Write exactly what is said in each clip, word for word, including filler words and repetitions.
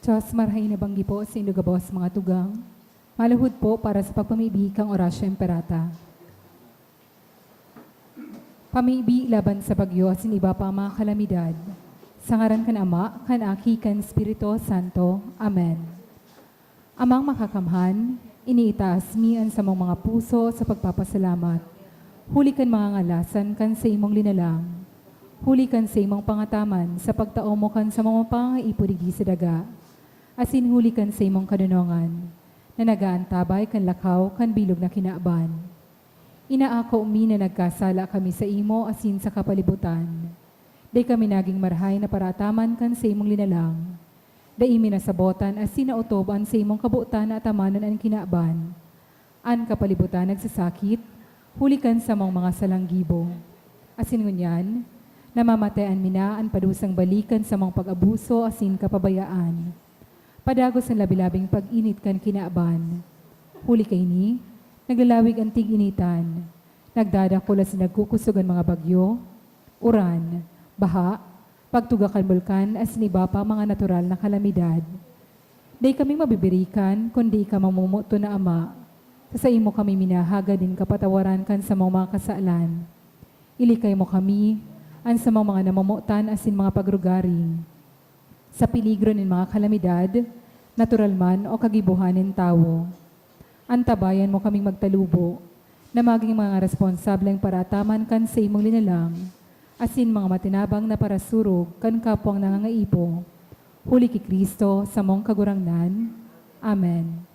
Diyos, marahay na banggi po sa indo gabos mga tugang, maluhod po para sa pagpamibi kang Oratio Imperata. Pamibi laban sa bagyo asin iba pa mga kalamidad. Sa ngaran kan Ama, kan Aki, kan Espiritu Santo. Amen. Amang Makakamhan, iniitaas mi an samong mga puso sa pagpapasalamat, huli kan mga ngalasan kan saimong linalang, huli kan saimong pangataman sa pagtao mo kan samong mga pangangaipo digdi sa daga, asin huli kan saimong kadonongan, na nag-aantabay kan lakaw kan bilog na kinaban. Inaako mi na nagkasala kami saimo asin sa kapalibutan. Dai kami nagin marahay na paraataman kan saimong linalang. Dai mi nasabotan asin naotob an saimong kabotan na atamanon an kinaban, an kapalibutan nagsasakit, huli kan samong mga salang gibo. Asin ngunyan, namamatayan mi na an padusang balik kan samong pag-abuso asin kapabayaan. Padagos an labi-labing pag-init kan kinaban. Huli kaini, naglalawig an tig-initan. Nagdadakul asin nagkukusog an mga bagyo, uran, baha, pagtuga kan bulkan asin iba pa mga natural na kalamidad. Dai kami mabibirikan, kundi ika mamomoton na Ama. Sa saimo kami minahagad nin kapatawaran kan samong mga kasalan. Ilikay mo kami, an samong mga namomotan asin mga pagrugaring, sa peligro nin mga kalamidad, natural man o kagibohan nin tawo. Antabayan mo kaming magtalubo, na magin mga responsableng paraataman kan saimong linalang, asin mga matinabang na parasurog kan kapwang nangangaipo. Huli ki Cristo, samong Kagurangnan. Amen.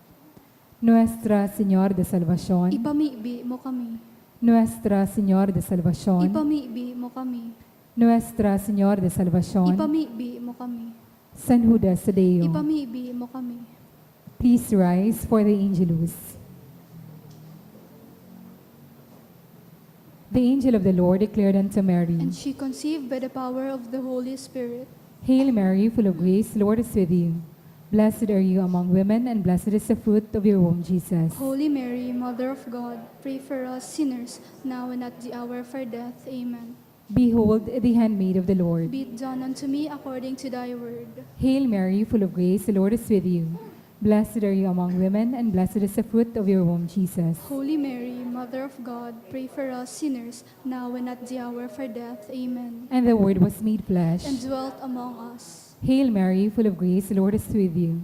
Nuestra Señor de Salvacion. Ipamibi mo kami. Nuestra Señor de Salvacion. Ipamibi mo kami. Nuestra Señor de Salvacion. Ipamibi mo kami. San Judas Tadeo. Ipamibi mo kami. Please rise for the Angelus. The angel of the Lord declared unto Mary. And she conceived by the power of the Holy Spirit. Hail Mary, full of grace, the Lord is with you. Blessed are you among women, and blessed is the fruit of your womb, Jesus. Holy Mary, Mother of God, pray for us sinners, now and at the hour of our death. Amen. Behold the handmaid of the Lord. Be it done unto me according to thy word. Hail Mary, full of grace, the Lord is with you. Blessed are you among women, and blessed is the fruit of your womb, Jesus. Holy Mary, Mother of God, pray for us sinners, now and at the hour of our death. Amen. And the Word was made flesh. And dwelt among us. Hail Mary, full of grace, the Lord is with you.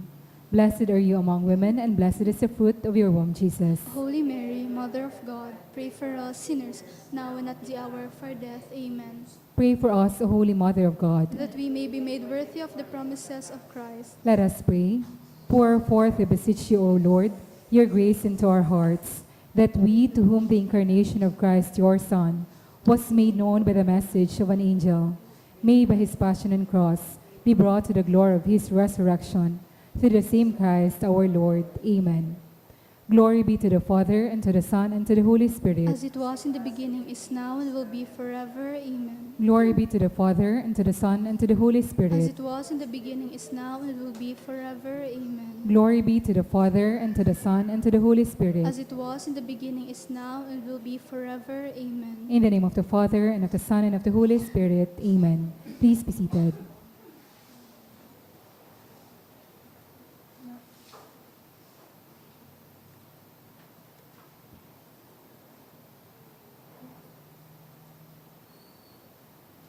Blessed are you among women, and blessed is the fruit of your womb, Jesus. Holy Mary, Mother of God, pray for us sinners, now and at the hour of our death. Amen. Pray for us, O Holy Mother of God. That we may be made worthy of the promises of Christ. Let us pray. Pour forth, we beseech you, O Lord, your grace into our hearts, that we, to whom the incarnation of Christ, your Son, was made known by the message of an angel, may by his passion and cross be brought to the glory of his resurrection, through the same Christ our Lord. Amen. Glory be to the Father, and to the Son, and to the Holy Spirit. As it was in the beginning, is now, and will be forever. Amen. Glory be to the Father, and to the Son, and to the Holy Spirit. As it was in the beginning, is now, and will be forever. Amen. Glory be to the Father, and to the Son, and to the Holy Spirit. As it was in the beginning, is now, and will be forever. Amen. In the name of the Father, and of the Son, and of the Holy Spirit. Amen. Please be seated.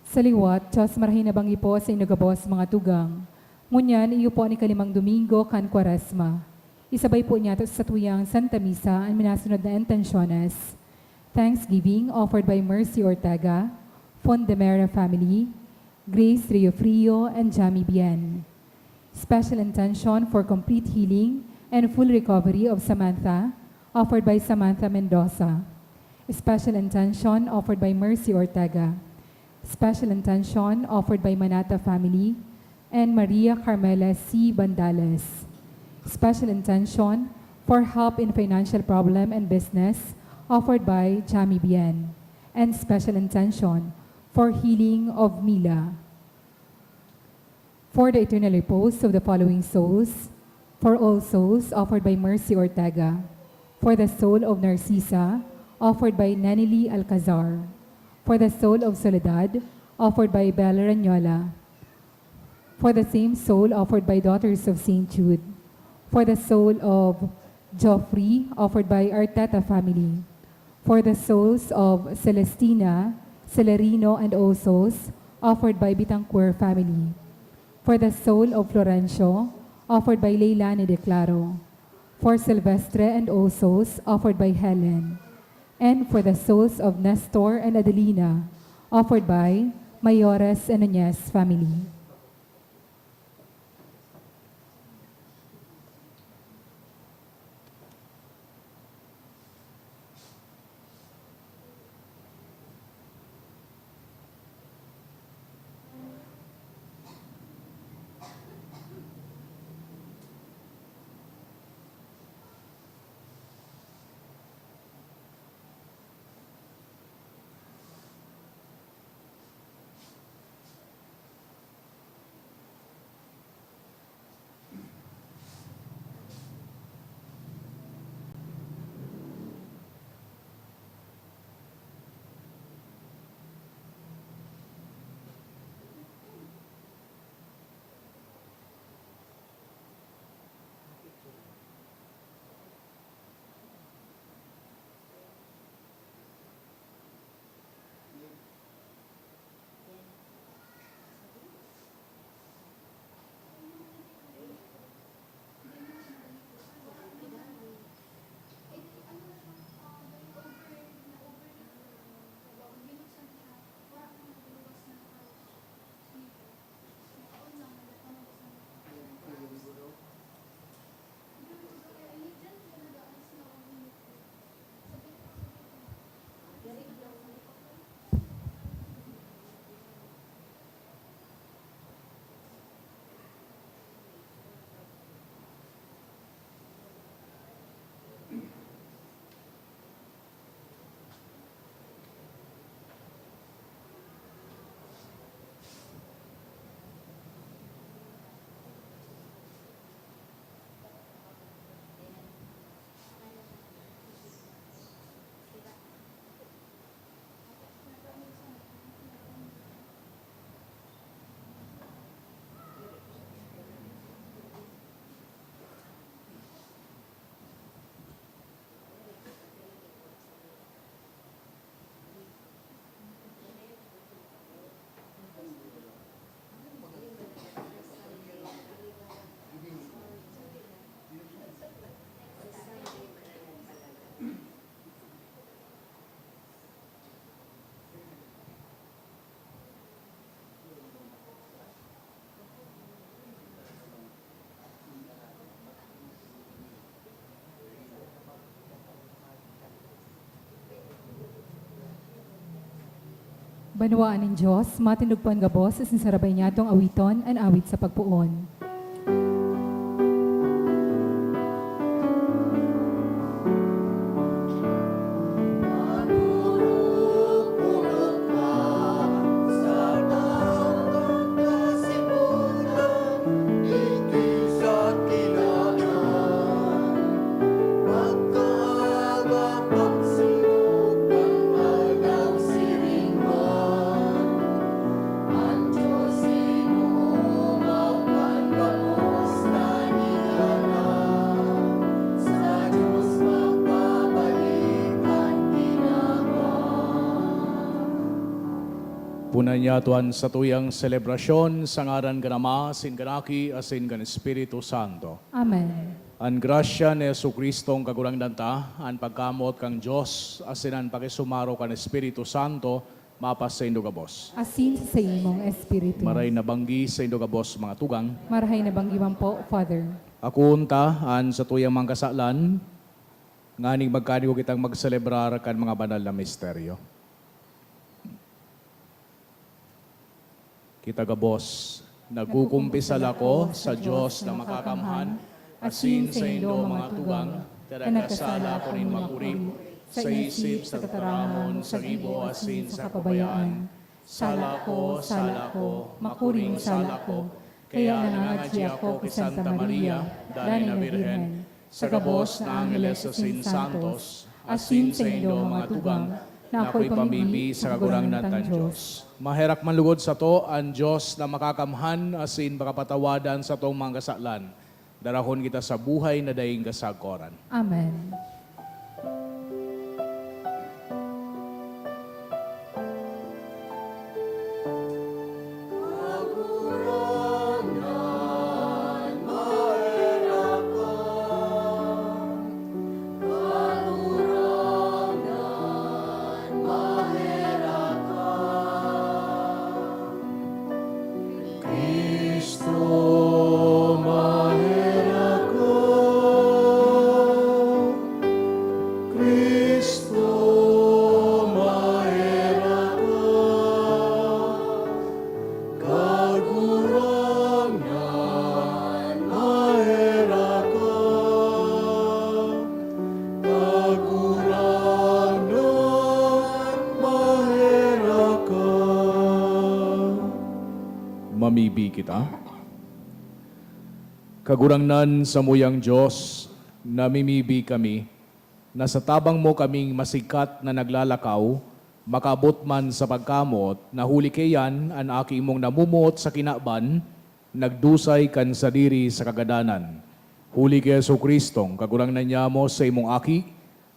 Sa liwat, Diyos, marahay na banggi po sa inyo gabos, mga tugang. Ngunyan, iyo po an ikalimang Domingo kan Kwaresma. Isabay po niyato sa satuyang Santa Misa an minasunod na intensyones: Thanksgiving offered by Mercy Ortega, Fondemera family, Grace Riofrio, and Jamie Bien. Special intention for complete healing and full recovery of Samantha, offered by Samantha Mendoza. Special intention offered by Mercy Ortega. Special intention offered by Manata family and Maria Carmela C Bandales. Special intention for help in financial problem and business, offered by Jamie Bien. And special intention for healing of Mila. For the eternal repose of the following souls: for All Souls, offered by Mercy Ortega. For the soul of Narcisa, offered by Nanili Alcazar. For the soul of Soledad, offered by Bella Ranyola. For the same soul offered by Daughters of Saint Jude. For the soul of Geoffrey, offered by Arteta family. For the souls of Celestina, Celerino, and Osos, offered by Bitangcourt family. For the soul of Florencio, offered by Leilani de Claro. For Silvestre and Osos, offered by Helen. And for the souls of Nestor and Adelina, offered by Mayores and Nunez family. Banwaan nin Dios, matindog po an gabos asin sarabay niyatong awiton an awit sa pagpoon. Puna niyato an satuyang selebrasyon sa ngaran kan Ama, asin kan Aki, asin kan Espiritu Santo. Amen. An grasya ni Jesu-Cristong Kagurangnan ta, an pagkamoot kan Dios, asin an pakisumaro kan Espiritu Santo, mapasaindo gabos. Asin sa saimong espiritu. Maray na banggi saindo gabos, mga tugang. Marahay na banggi man po, Father. Akoon ta an satuyang mga kasalan, nganing magkanigo kitang magselebrar kan mga banal na misteryo. Kita gabos, nagkukumpisal ako sa Dios na makakamhan, asin saindo, mga tugang, ta nagkasala ako nin makuri, sa isip, sa tataramon, sa gibo, asin sa kapabayaan. Sala ko, sala ko, makuring sala ko. Kaya nangangadyi ako ki Santa Maria, Danay na Birhen, sa gabos na angeles asin santos, asin saindo, mga tugang, Na ako'y pamibi sa Kagurangnan tang Dios. Maherak man lugod sato an Dios na makakamhan asin makapatawadan satong mga kasalan. Darahon kita sa buhay na daing kasagkoran. Amen. Cristo, maherak ka. Cristo, maherak ka. Kagurangnan, maherak ka. Kagurangnan, maherak ka. Mamibi kita. Kagurangnan, samuyang Dios, namimibi kami, na sa tabang mo kaming masigkat na naglalakaw, makaabot man sa pagkamoot, na huli kaiyan an Aki mong namumuot sa kinaban, nagdusay kan sadiri sa kagadanan. Huli ki Jesu-Cristong Kagurangnan nyamo, sa imong Aki,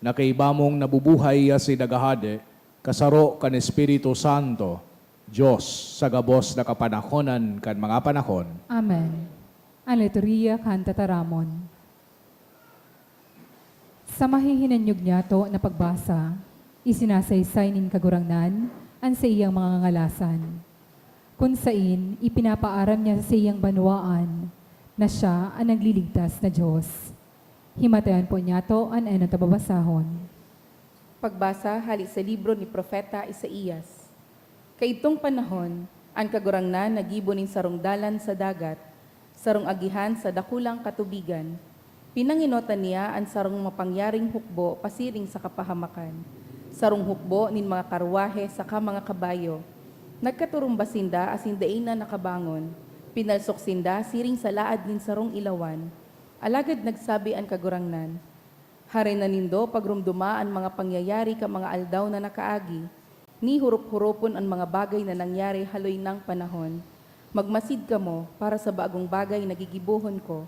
na kaiba mong nabubuhay asin naghahade, kasaro kan Espiritu Santo, Dios, sa gabos na kapanahonan kan mga panahon. Amen. An liturhiya kan tataramon. Sa mahihinanyog niyato na pagbasa, isinasaysay nin Kagurangnan an saiyang mga ngangalasan, kun saen ipinapaaram niya sa saiyang banwaan na siya an nagliligtas na Dios. Himatayon po niyato an enot na babasahon. Pagbasa hale sa libro ni Propeta Isaias. Kaidtong panahon, an Kagurangnan naggibo nin sarong dalan sa dagat, sarong agihan sa dakulang katubigan. Pinangenotan niya an sarong mapangyaring hukbo pasiring sa kapahamakan, sarong hukbo nin mga karwahe saka mga kabayo. Nagkaturumbas sinda asin dai na nakabangon. Pinalsok sinda siring sa laad nin sarong ilawan. Alagad nagsabi an Kagurangnan, "Harena nindo pagromdoma an mga pangyayari kan mga aldaw na nakaagi. Ni horop-horopon an mga bagay na nangyari haloy nang panahon. Magmasid kamo para sa bagong bagay na gigibohon ko.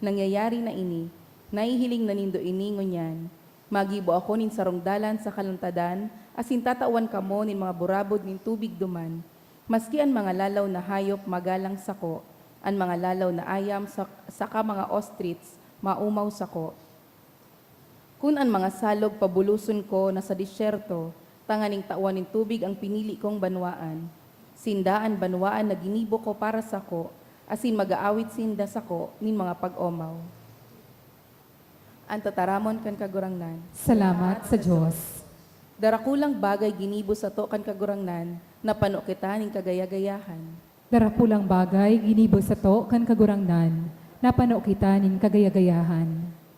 Nangyayari na ini. Nahihiling na nindo ini ngunyan. Magibo ako nin sarong dalan sa kalantadan, asin tatawan kamo nin mga burabod nin tubig duman. Maski an mga lalaw na hayop magalang sako, an mga lalaw na ayam sa-, saka mga ostrich maumaw sako." Kun an mga salog pabuloson ko na sa disyerto, tanganing tawan nin tubig an pinili kong banwaan, sinda an banwaan na ginibo ko para sako, asin mag-aawit sinda sako nin mga pag-omaw. An tataramon kan Kagurangnan. Salamat sa Dios. Darakulang bagay ginibo sato kan Kagurangnan, napano kita nin kagaya-gayahan. Darakulang bagay ginibo sato kan Kagurangnan, napano kita nin kagaya-gayahan.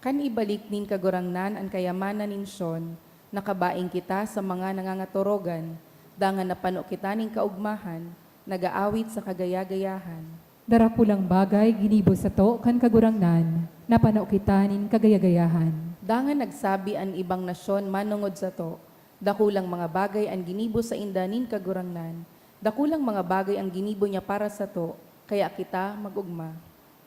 Kan ibalik nin Kagurangnan an kayamanan nin Sion, nakabaing kita sa mga nangangatorogan, dangan napano kita nin kaogmahan, nag-aawit sa kagaya-gayahan. Darakulang bagay ginibo sato kan Kagurangnan, napano kita nin kagaya-gayahan. Dangan nagsabi an ibang nasyon manongod sato, "Dakulang mga bagay an ginibo sainda nin Kagurangnan. Dakulang mga bagay an ginibo niya para sato, kaya kita mag-ogma."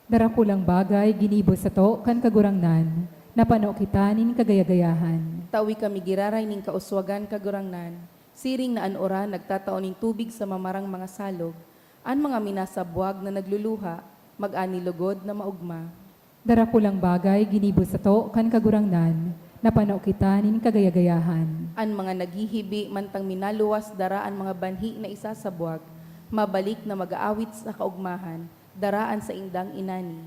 Darakulang bagay ginibo sato kan Kagurangnan, napano kita nin kagaya-gayahan. Tawi kami giraray nin kauswagan, Kagurangnan, siring na an uran nagtatao nin tubig sa mamarang mga salog, an mga minasabwag na nagluluha, mag-ani logod na maogma. Darakulang bagay ginibo sato kan Kagurangnan, napano kita nin kagaya-gayahan. An mga naghihibi mantang minaluwas dara an mga banhi na isasabwag, mabalik na mag-aawit sa kaogmahan, dara an saindang inani.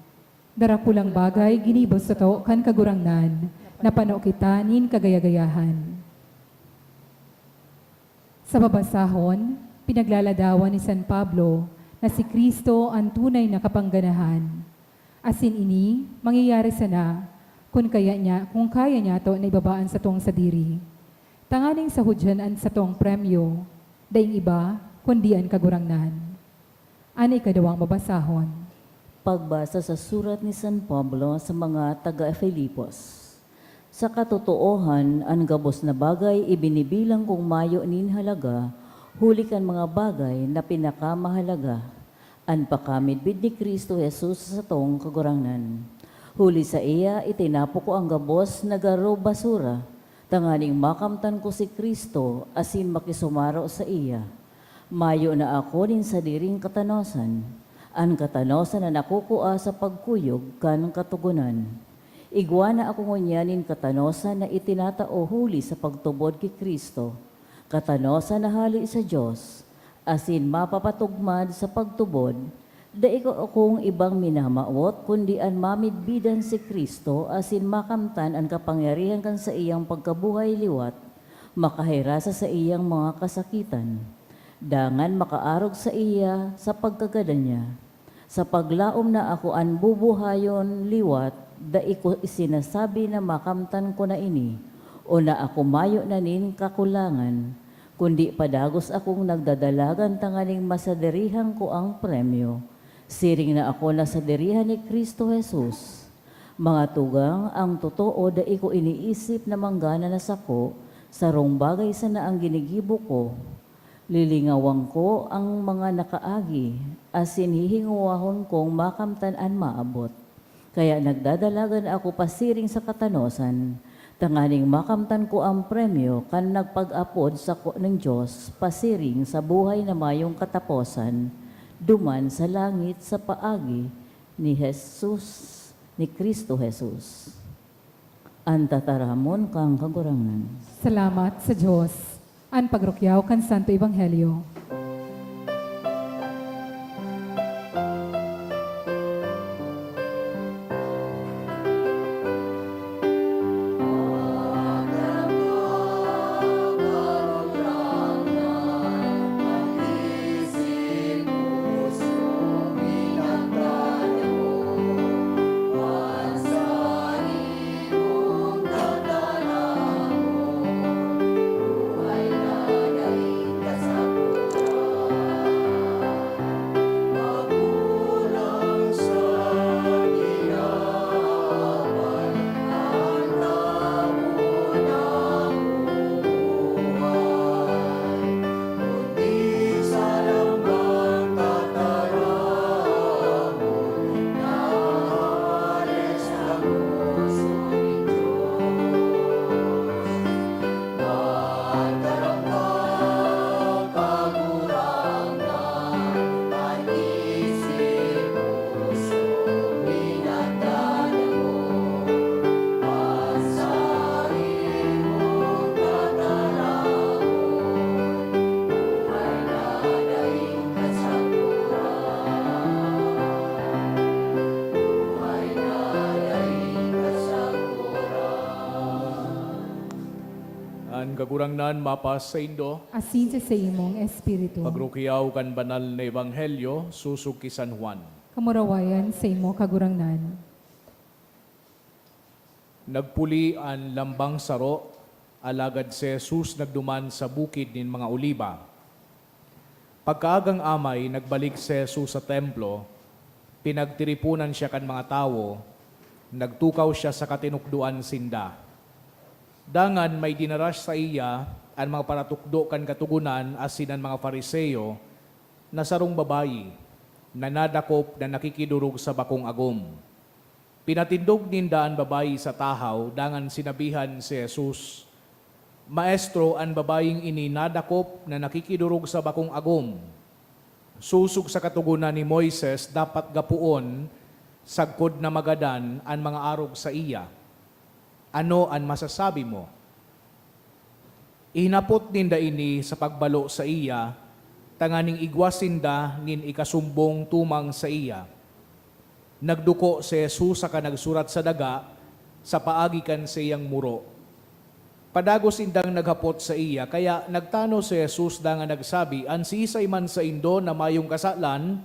Darakulang bagay ginibo sato kan Kagurangnan, napano kita nin kagaya-gayahan. Sa babasahon, pinaglaladawan ni San Pablo na si Cristo an tunay na kapangganahan. Asin ini mangyayari sana kun kaya niya, kun kaya niyato na ibaba an satong sadiri, tanganing sahudyan an satong premyo, daing iba kundi an Kagurangnan. An ikaduwang babasahon. Pagbasa sa surat ni San Pablo sa mga taga Filipos. Sa katotoohan, an gabos na bagay ibinibilang kong mayo nin halaga, huli kan mga bagay na pinakamahalaga, an pakamidbid ni Cristo Jesus sa satong Kagurangnan. Huli saiya, itinapo ko an gabos na garo basura, tanganing makamtan ko si Cristo asin makisumaro saiya. Mayo na ako nin sadiring katanosan, an katanosan na nakukua sa pagkuyog kan Katogonan. Igwa na ako ngunyan nin katanosan na itinatao huli sa pagtubod ki Cristo, katanosan na hale sa Dios, asin mapapatugmad sa pagtubod. Dai ko akong ibang minamawot kundi an mamidbidan si Cristo asin makamtan an kapangyarihan kan saiyang pagkabuhay liwat, makahiras sa saiyang mga kasakitan, dangan makaarog saiya sa pagkagadan niya. Sa paglaom na ako an bubuhayon liwat, dai ko isinasabi na makamtan ko na ini o na ako mayo na nin kakulangan, kundi padagos akong nagdadalagan tanganing masadirihan ko ang premyo, siring na ako nasadirihan ni Cristo Jesus. Mga tugang, ang totoo, dai ko iniisip na manggana na sako, sarong bagay sana an ginigibo ko. Lilingawan ko an mga nakaagi, asin hihingowahon kong makamtan an maabot. Kaya nagdadalagan ako pasiring sa katanosan, tanganing makamtan ko an premyo kan nagpag-apod sako nin Dios pasiring sa buhay na mayong kataposan, duman sa langit sa paagi ni Jesus, ni Cristo Jesus. An tataramon kan Kagurangnan. Salamat sa Dios. An pagrukyaw kan Santo Ebanghelyo. An Kagurangnan mapasaindo. Asin sa saimong espiritu. Pagrukyaw kan Banal na Ebanghelyo sosog ki San Juan. Kamurawayan saimo, Kagurangnan. Nagpuli an lambang saro, alagad si Jesus nagduman sa Bukid nin mga Oliba. Pagkaagang amay, nagbalik si Jesus sa Templo, pinagtiriponan siya kan mga tawo, nagtukaw siya sa katinukdoan sinda. Dangan may dinara saiya an mga paratukdo kan Katogonan asin an mga Fariseo, na sarong babayi na nadakop na nakikidorog sa bakong agom. Pinatindog ninda an babayi sa tahaw dangan sinabihan si Jesus, "Maestro, an babaying ini nadakop na nakikidorog sa bakong agom. Sosog sa Katogonan ni Moises, dapat gapoon sagkod na magadan an mga arog saiya. Ano an masasabi mo?" Ihinapot ninda ini sa pagbalo saiya, tanganing igwa sinda nin ikasumbong tumang saiya. Nagduko si Jesus saka nagsurat sa daga sa paagi kan saiyang muro. Padagos sindang naghapot saiya, kaya nagtanos si Jesus dangan nagsabi, "An siisay man saindo na mayong kasalan,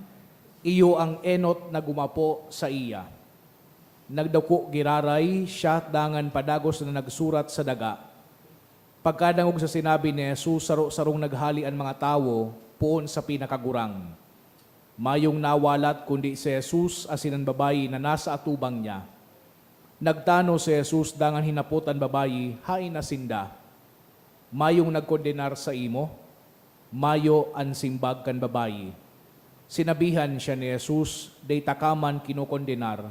iyo an enot na gumapo saiya." Nagduko giraray siya dangan padagos na nagsurat sa daga. Pagkadangog sa sinabi ni Jesus, saro-sarong naghale an mga tawo poon sa pinakagurang. Mayong nawalat kundi si Jesus asin an babayi na nasa atubang niya. Nagtanos si Jesus dangan hinapot an babayi, "Haen na sinda? Mayong nagkondenar saimo?" "Mayo," an simbag kan babayi. Sinabihan siya ni Jesus, "Dai taka man kinokondenar,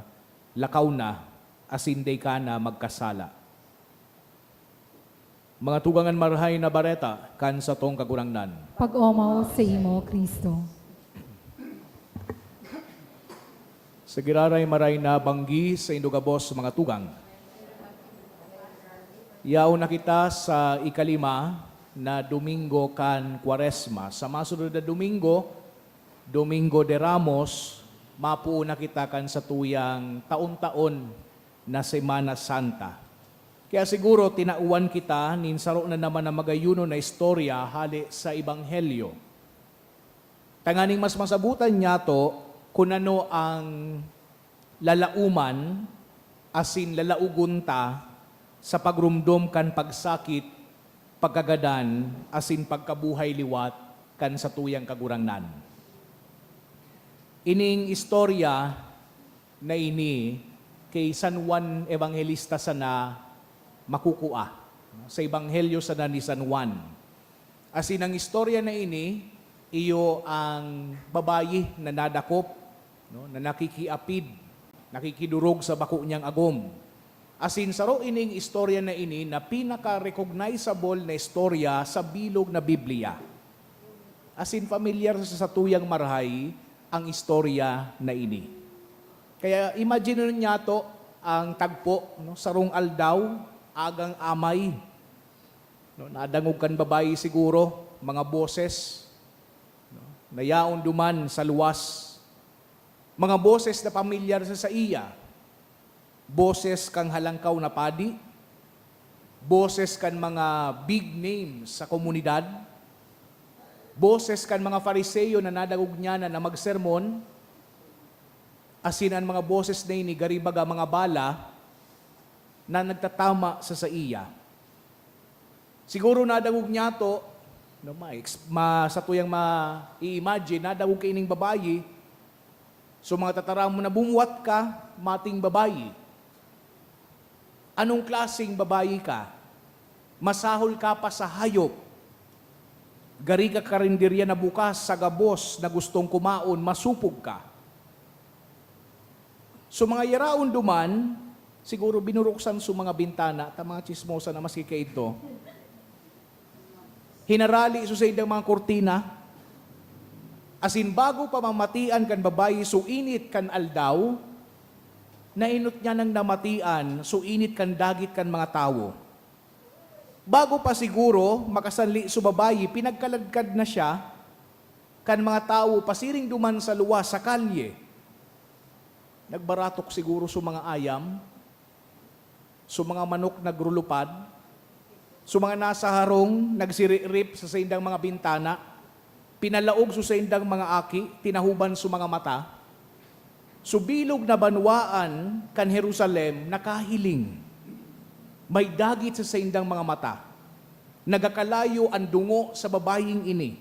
lakaw na, asin dai ka na magkasala." Mga tugang, an Marahay na Bareta kan satong Kagurangnan. Pag-omaw saimo, Cristo. Sa giraray maray na banggi saindo gabos, mga tugang. Yaon na kita sa ikalima na Domingo kan Kwaresma. Sa masunod na Domingo, Domingo de Ramos, mapoon na kita kan satuyang taon-taon na Semana Santa. Kaya siguro tinawan kita nin saro na naman na magayuno na istorya hale sa Ebanghelyo. Tanganing mas masabutan niyato kun ano ang lalauman asin lalaogon ta sa pagromdom kan pagsakit, pagkagadan, asin pagkabuhay liwat kan satuyang Kagurangnan. Ining istorya na ini kay San Juan Evangelista sana makukua, sa Ebanghelyo sana ni San Juan. Asin ang istorya na ini, iyo ang babayi na nadakop, no, na nakikiapid, nakikidurog sa bako niyang agom. Asin saro ining istorya na ini na pinaka-recognizable na istorya sa bilog na Biblia. Asin familiar sa satuyang marahay ang istorya na ini. Kaya imagine niyato ang tagpo, no, sarong aldaw, agang amay, no, nadangog kan babayi siguro, mga boses, no, na yaon duman sa luwas. Mga boses na pamilyar sa saiya. Boses kan Halangkaw na Padi, boses kan mga big names sa komunidad, boses kan mga Fariseo na nadangog niya na, na magsermon, asin an mga boses na ini gari baga mga bala na nagtatama sa saiya. Siguro nadangog niyato, no, ma-ex-, ma-, satuyang ma-i-imagine, nadangog kaining babayi, so, mga tataramon na bumuwat ka, mating babayi. Anong klaseng babayi ka? Masahol ka pa sa hayop. Gari ka karinderya na bukas sa gabos na gustong kumaon, masupog ka. So, mga yaraon duman, siguro binuruksan so mga bintana, ta mga tsismosa na maski kaidto. Hinarali so saindang mga kurtina, asin bago pa mamatian kan babayi so init kan aldaw, nainot niya nang namatian so init kan dagit kan mga tawo. Bago pa siguro makasanli so babayi, pinagkaladkad na siya kan mga tawo pasiring duman sa luwas, sa kalye. Nagbaratok siguro so mga ayam, so mga manok nagrulupad, so mga nasa harong nagsiririp sa saindang mga bintana, pinalaog so saindang mga aki, tinahoban so mga mata. So bilog na banwaan kan Jerusalem nakahiling. May dagit sa saindang mga mata. Nagakalayo an dungo sa babaying ini.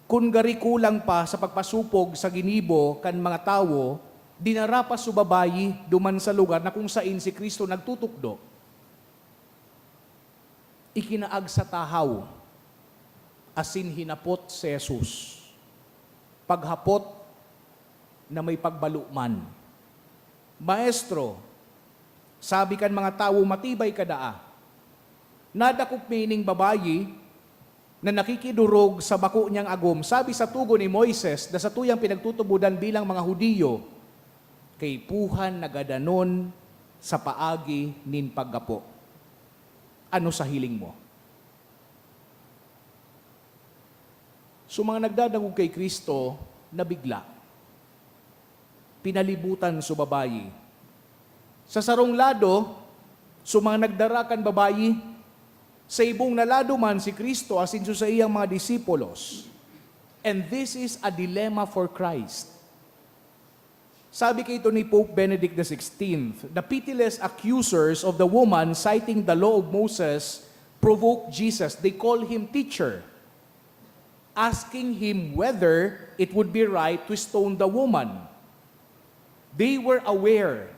Kun gari kulang pa sa pagpasupog sa ginibo kan mga tawo, dinara pa so babayi duman sa lugar na kung sain si Cristo nagtutukdo. Ikinaag sa tahaw, asin hinapot si Jesus. Paghapot na may pagbalo man, "Maestro," sabi kan mga tawo, "matibay ka daa. Nadakop mi ining babayi na nakikidurog sa bako niyang agom. Sabi sa togon ni Moises na satuyang pinagtutubodan bilang mga Judio, kaipuhan na gadanon sa paagi nin paggapo. Ano sa hiling mo?" So, mga nagdadangog kay Cristo, nabigla. Pinalibutan so babayi. Sa sarong lado, so mga nagdara kan babayi, sa ibong na lado man si Cristo asin so saiyang mga disipulos. And this is a dilemma for Christ. Sabi kaito ni Pope Benedict the sixteenth, "The pitiless accusers of the woman, citing the law of Moses, provoke Jesus. They call him teacher, asking him whether it would be right to stone the woman. They were aware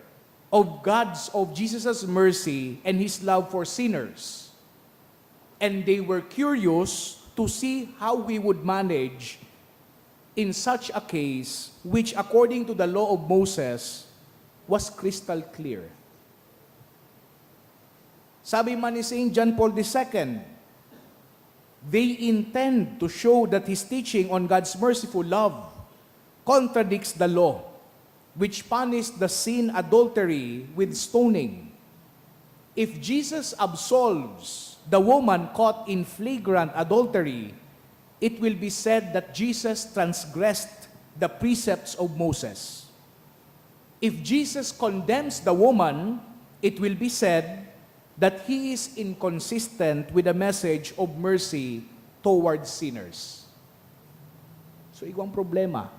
of God's, of Jesus' mercy and his love for sinners. And they were curious to see how he would manage in such a case, which according to the law of Moses was crystal clear. Sabi man ni Saint John Paul the Second, they intend to show that his teaching on God's merciful love contradicts the law, which punished the sin adultery with stoning. If Jesus absolves the woman caught in flagrant adultery, it will be said that Jesus transgressed the precepts of Moses. If Jesus condemns the woman, it will be said that he is inconsistent with the message of mercy towards sinners. So, igwang problema.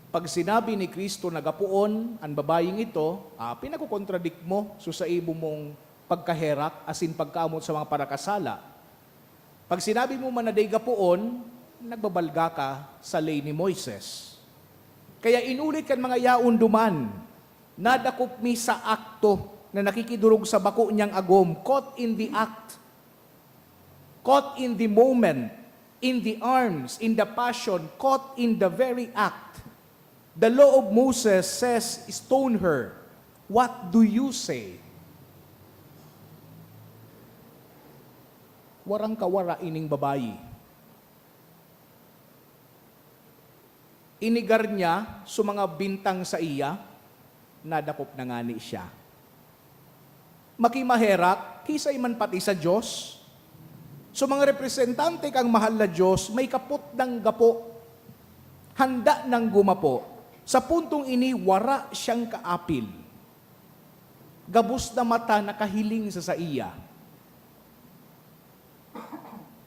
Pag sinabi ni Cristo na gapoon an babayeng ito, ah, pinakokontradik mo so sa imo mong pagkaherak asin pagkaamot sa mga parakasala. Pag sinabi mo man na dai gapoon, nagbabalga ka sa ley ni Moises. Kaya inulit kan mga yaon duman, nadakop mi sa akto na nakikidorog sa bako niyang agom, caught in the act, caught in the moment, in the arms, in the passion, caught in the very act. The law of Moses says, "Stone her." What do you say? Warang kawara ining babayi. Inigar niya so mga bintang saiya, nadakop na ngani siya. Makimaherak, kisay man pati sa Dios. So, mga representante kan mahal na Dios, may kapot nang gapo, handa nang gumapo. Sa puntong ini, wara siyang kaapil. Gabos na mata nakahiling sa saiya.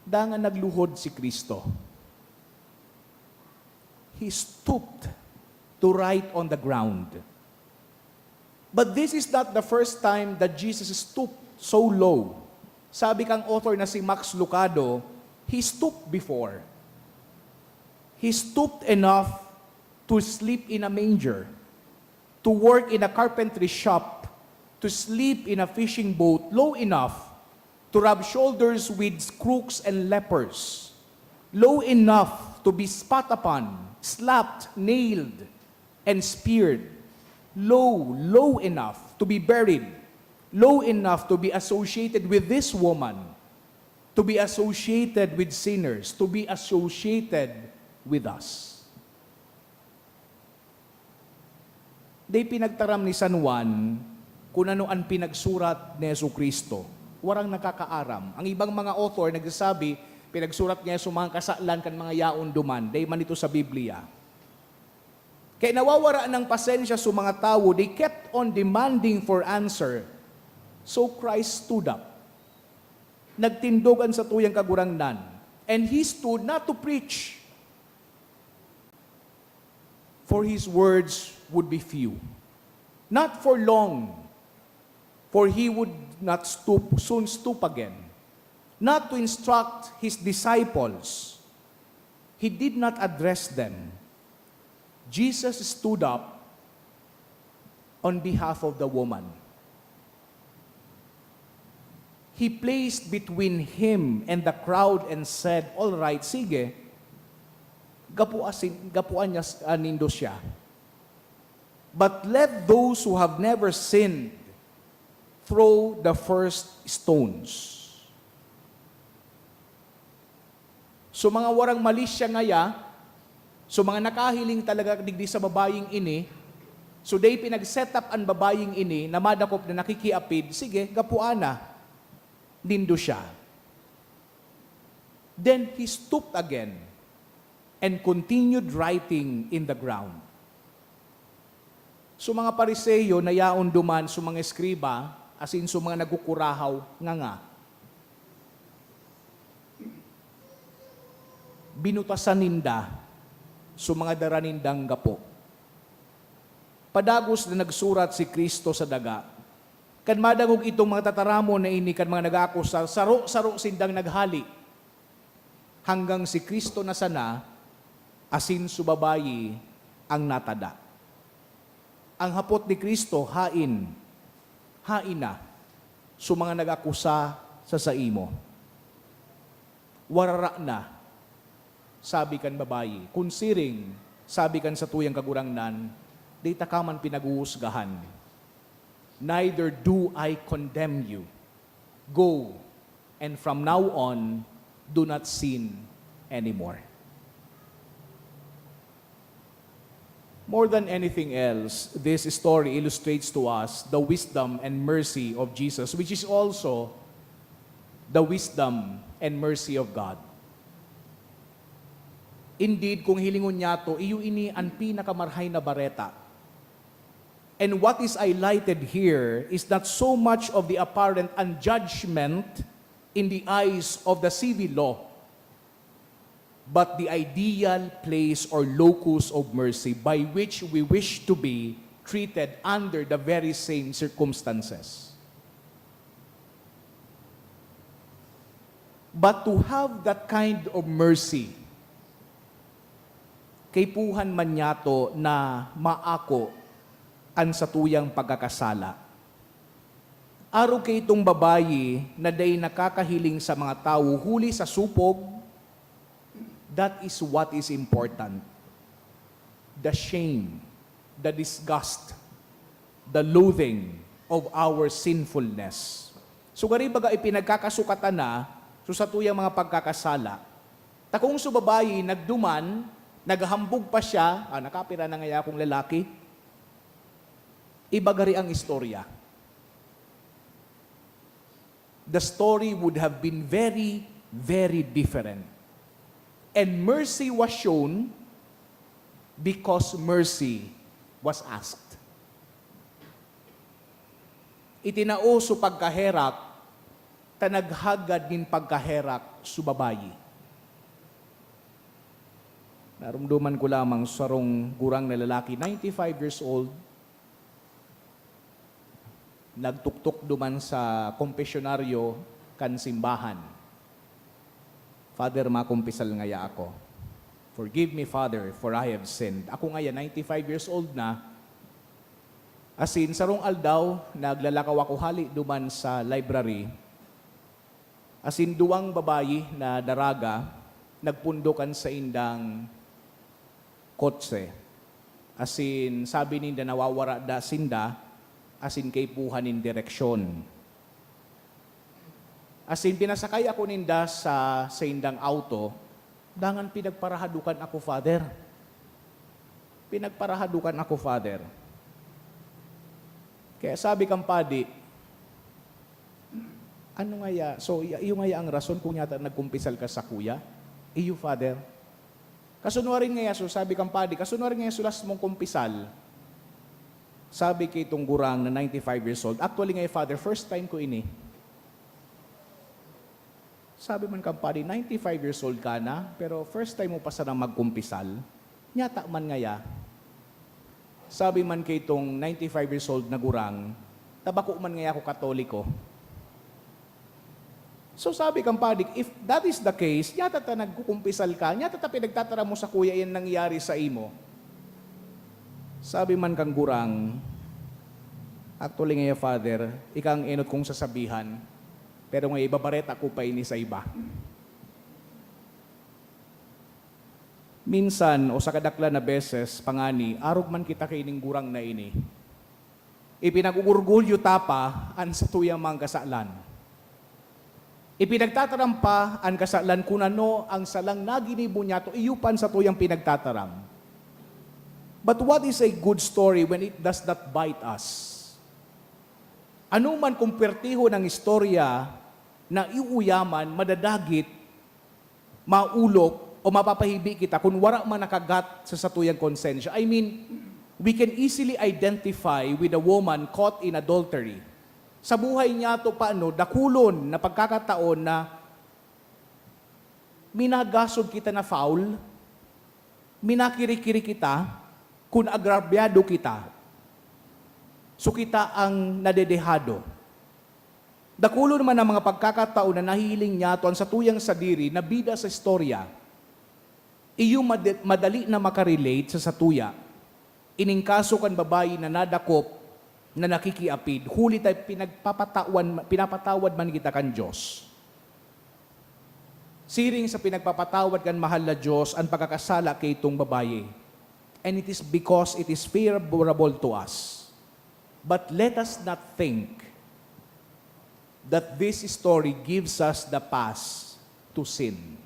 Dangan nagluhod si Cristo. He stooped to write on the ground. But this is not the first time that Jesus stooped so low. Sabi kang author na si Max Lucado, he stooped before. He stooped enough to sleep in a manger, to work in a carpentry shop, to sleep in a fishing boat, low enough to rub shoulders with crooks and lepers, low enough to be spat upon, slapped, nailed, and speared, low, low enough to be buried, low enough to be associated with this woman, to be associated with sinners, to be associated with us. Dai pinagtaram ni San Juan kun ano an pinagsurat ni Jesu-Cristo. Warang nakakaaram. Ang ibang mga author nagsasabi, pinagsurat niya so mga kasalan kan mga yaon duman. Dai man ito sa Biblia. Kaya nawawara ng pasensya so mga tawo, they kept on demanding for answer. So Christ stood up. Nagtindog an satuyang Kagurangnan. And he stood not to preach, for his words would be few. Not for long, for he would not stoop, soon stoop again. Not to instruct his disciples, he did not address them. Jesus stood up on behalf of the woman. He placed between him and the crowd and said, "All right, sige, gapu asin, gapuan niya s-, ah, nindo siya. But let those who have never sinned throw the first stones." So, mga warang malisya ngaya, so, mga nakahiling talaga digdi sa babayeng ini, so, dai pinag-set up an babayeng ini na madakop na nakikiapid, sige, gapuan na, nindo siya. Then he stooped again and continued writing in the ground. So, mga Pariseo na yaon duman, so, mga eskriba, asin so, mga nagkukurahaw, nganga. Binutasan ninda so mga dara nindang gapo. Padagos na nagsurat si Cristo sa daga. Kan madangog itong mga tataramon na ini kan mga nag-aakusar, saro-saro sindang naghale, hanggang si Cristo na sana asin so babayi ang natada. Ang hapot ni Cristo, "Haen, haen na so mga nag-akusa sa saimo?" "Warara na," sabi kan babayi. Kun siring, sabi kan satuyang Kagurangnan, "Dai ta ka man pinaghuhusgahan. Neither do I condemn you. Go, and from now on, do not sin anymore." More than anything else, this story illustrates to us the wisdom and mercy of Jesus, which is also the wisdom and mercy of God. Indeed, kung hilingon niyato, iyo ini an pinakamarahay na bareta. And what is highlighted here is not so much of the apparent unjudgment in the eyes of the civil law, but the ideal place or locus of mercy by which we wish to be treated under the very same circumstances. But to have that kind of mercy, kaipuhan man niyato na maako an satuyang pagkakasala. Arog kaitong babayi na dai nakakahiling sa mga tawo huli sa supog, that is what is important. The shame, the disgust, the loathing of our sinfulness. So, gari baga ipinagkakasukatan na so satuyang mga pagkakasala. Ta kung so babayi nagduman, naghambog pa siya, "Ah, nakapira na ngaya akong lalaki." Iba gari ang istorya. The story would have been very, very different. And mercy was shown because mercy was asked. Itinao so pagkaherak, ta naghagad nin pagkaherak so babayi. Narumduman ko lamang sarong gurang na lalaki, ninety-five years old, nagtuktok duman sa kompesyonaryo kan simbahan. "Father, makumpisal ngaya ako. Forgive me, Father, for I have sinned." Ako ngaya, ninety-five years old na. Asin, sarong aldaw, naglalakaw ako hale duman sa library. Asin, duwang babayi na daraga, nagpundok an saindang kotse. Asin, sabi ninda, nawawara da sinda, asin kaipuhan nin direksyon. Asin, pinasakay ako ninda sa saindang auto, dangan pinagparahadukan ako, Father. Pinagparahadukan ako, Father. Kaya sabi kan padi, "Ano ngaya? So, i-, iyo ngaya ang rason kung yata nagkumpisal ka sakuya?" "Iyo, Father." "Kasunwarin ngaya so," sabi kan padi, "kasunwarin ngaya so last mong kumpisal?" Sabi ki itong gurang na ninety-five years old, "Actually ngaya, Father, first time ko ini." Sabi man kan padi, "Ninety-five years old ka na, pero first time mo pa sana magkumpisal? Nyata man ngaya?" Sabi man ki itong ninety-five years old na gurang, "Ta bako man ngaya ako Katoliko." So sabi kan padi, "If that is the case, nyata ta nagkukumpisal ka, nyata ta pinagtataram mo sakuya iyan nangyari sa imo." Sabi man kan gurang, "Actually ngaya, Father, ika ang enot kong sasabihan, pero ngaya ibabareta ko pa ini sa iba." Minsan, o sa kadaklan na beses, pangani, arog man kita kaining gurang na ini, ipinag-orgulyo ta pa an satuyang mga kasalan. Ipinagtataram pa an kasalan kun ano ang salang naginibo niyato, iyo pa an satuyang pinagtataram. But what is a good story when it does not bite us? Ano man kung pwertehon ang istorya na iuyaman, madadagit, maulok, o mapapahibi kita kun wara man nakagat sa satuyang konsensya. I mean, we can easily identify with a woman caught in adultery. Sa buhay niyato pa, ano, dakulon na pagkakataon na minagasog kita na foul, minakiri-kiri kita, kun agrabyado kita. So, kita ang nadedehado. Dakulon man ang mga pagkakataon na nahihiling niyato an satuyang sadiri na bida sa istorya. Iyo mad-, madali na makarelate sa satuya. Ining kaso kan babayi na nadakop na nakikiapid, huli ta pinagpapatawan, pinapatawad man kita kan Dios. Siring sa pinagpapatawad kan mahal na Dios an pagkakasala kaitong babayi. And it is because it is favorable to us. But let us not think that this story gives us the pass to sin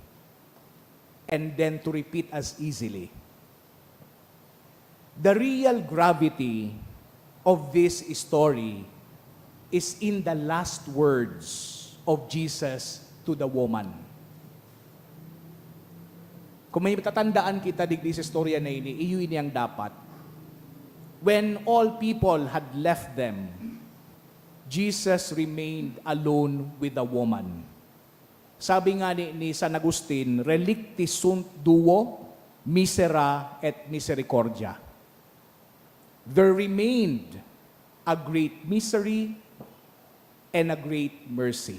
and then to repeat as easily. The real gravity of this story is in the last words of Jesus to the woman. Kung may matatandaan kita digdi sa istorya na ini, iyo ini ang dapat. When all people had left them, Jesus remained alone with the woman. Sabi nga ni, ni San Agustin, "Relicti sunt duo, misera et misericordia." There remained a great misery and a great mercy.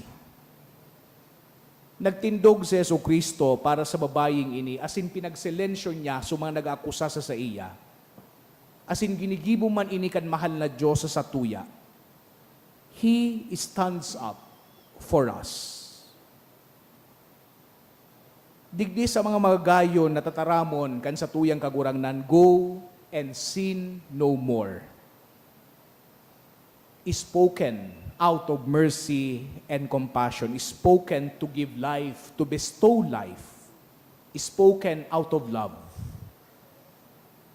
Nagtindog si Jesu-Cristo para sa babaying ini, asin pinagsilensyo niya sa mga nag-aakusa sa saiya, asin ginigibo man ini kan mahal na Dios sa satuya. He stands up for us. Digdi sa mga magagayon na tataramon kan satuyang Kagurangnan, "Go and sin no more." Spoken out of mercy and compassion, spoken to give life, to bestow life, spoken out of love.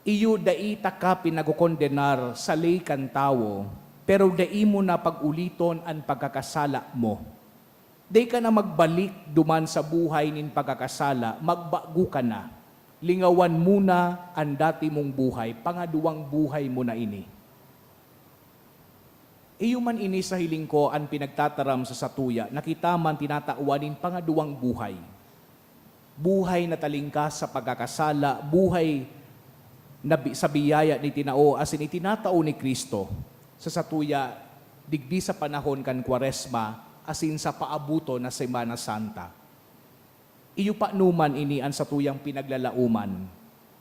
Iyo dai taka pinagokondenar sa ley kan tawo, pero dai mo na pag-uliton an pagkakasala mo. Dai ka na magbalik duman sa buhay nin pagkakasala, magbago ka na. Lingawan mo na an dati mong buhay, pangaduwang buhay mo na ini. Iyo man ini sa hiling ko an pinagtataram sa satuya na kita man tinatawan nin pangaduwang buhay. Buhay na talingkas sa pagkakasala, buhay na bi-, sa biyaya ni tinao asin itinatao ni Cristo sa satuya digdi sa panahon kan Kwaresma asin sa paabuton na Semana Santa. Iyo pa numan ini an satuyang pinaglalaoman.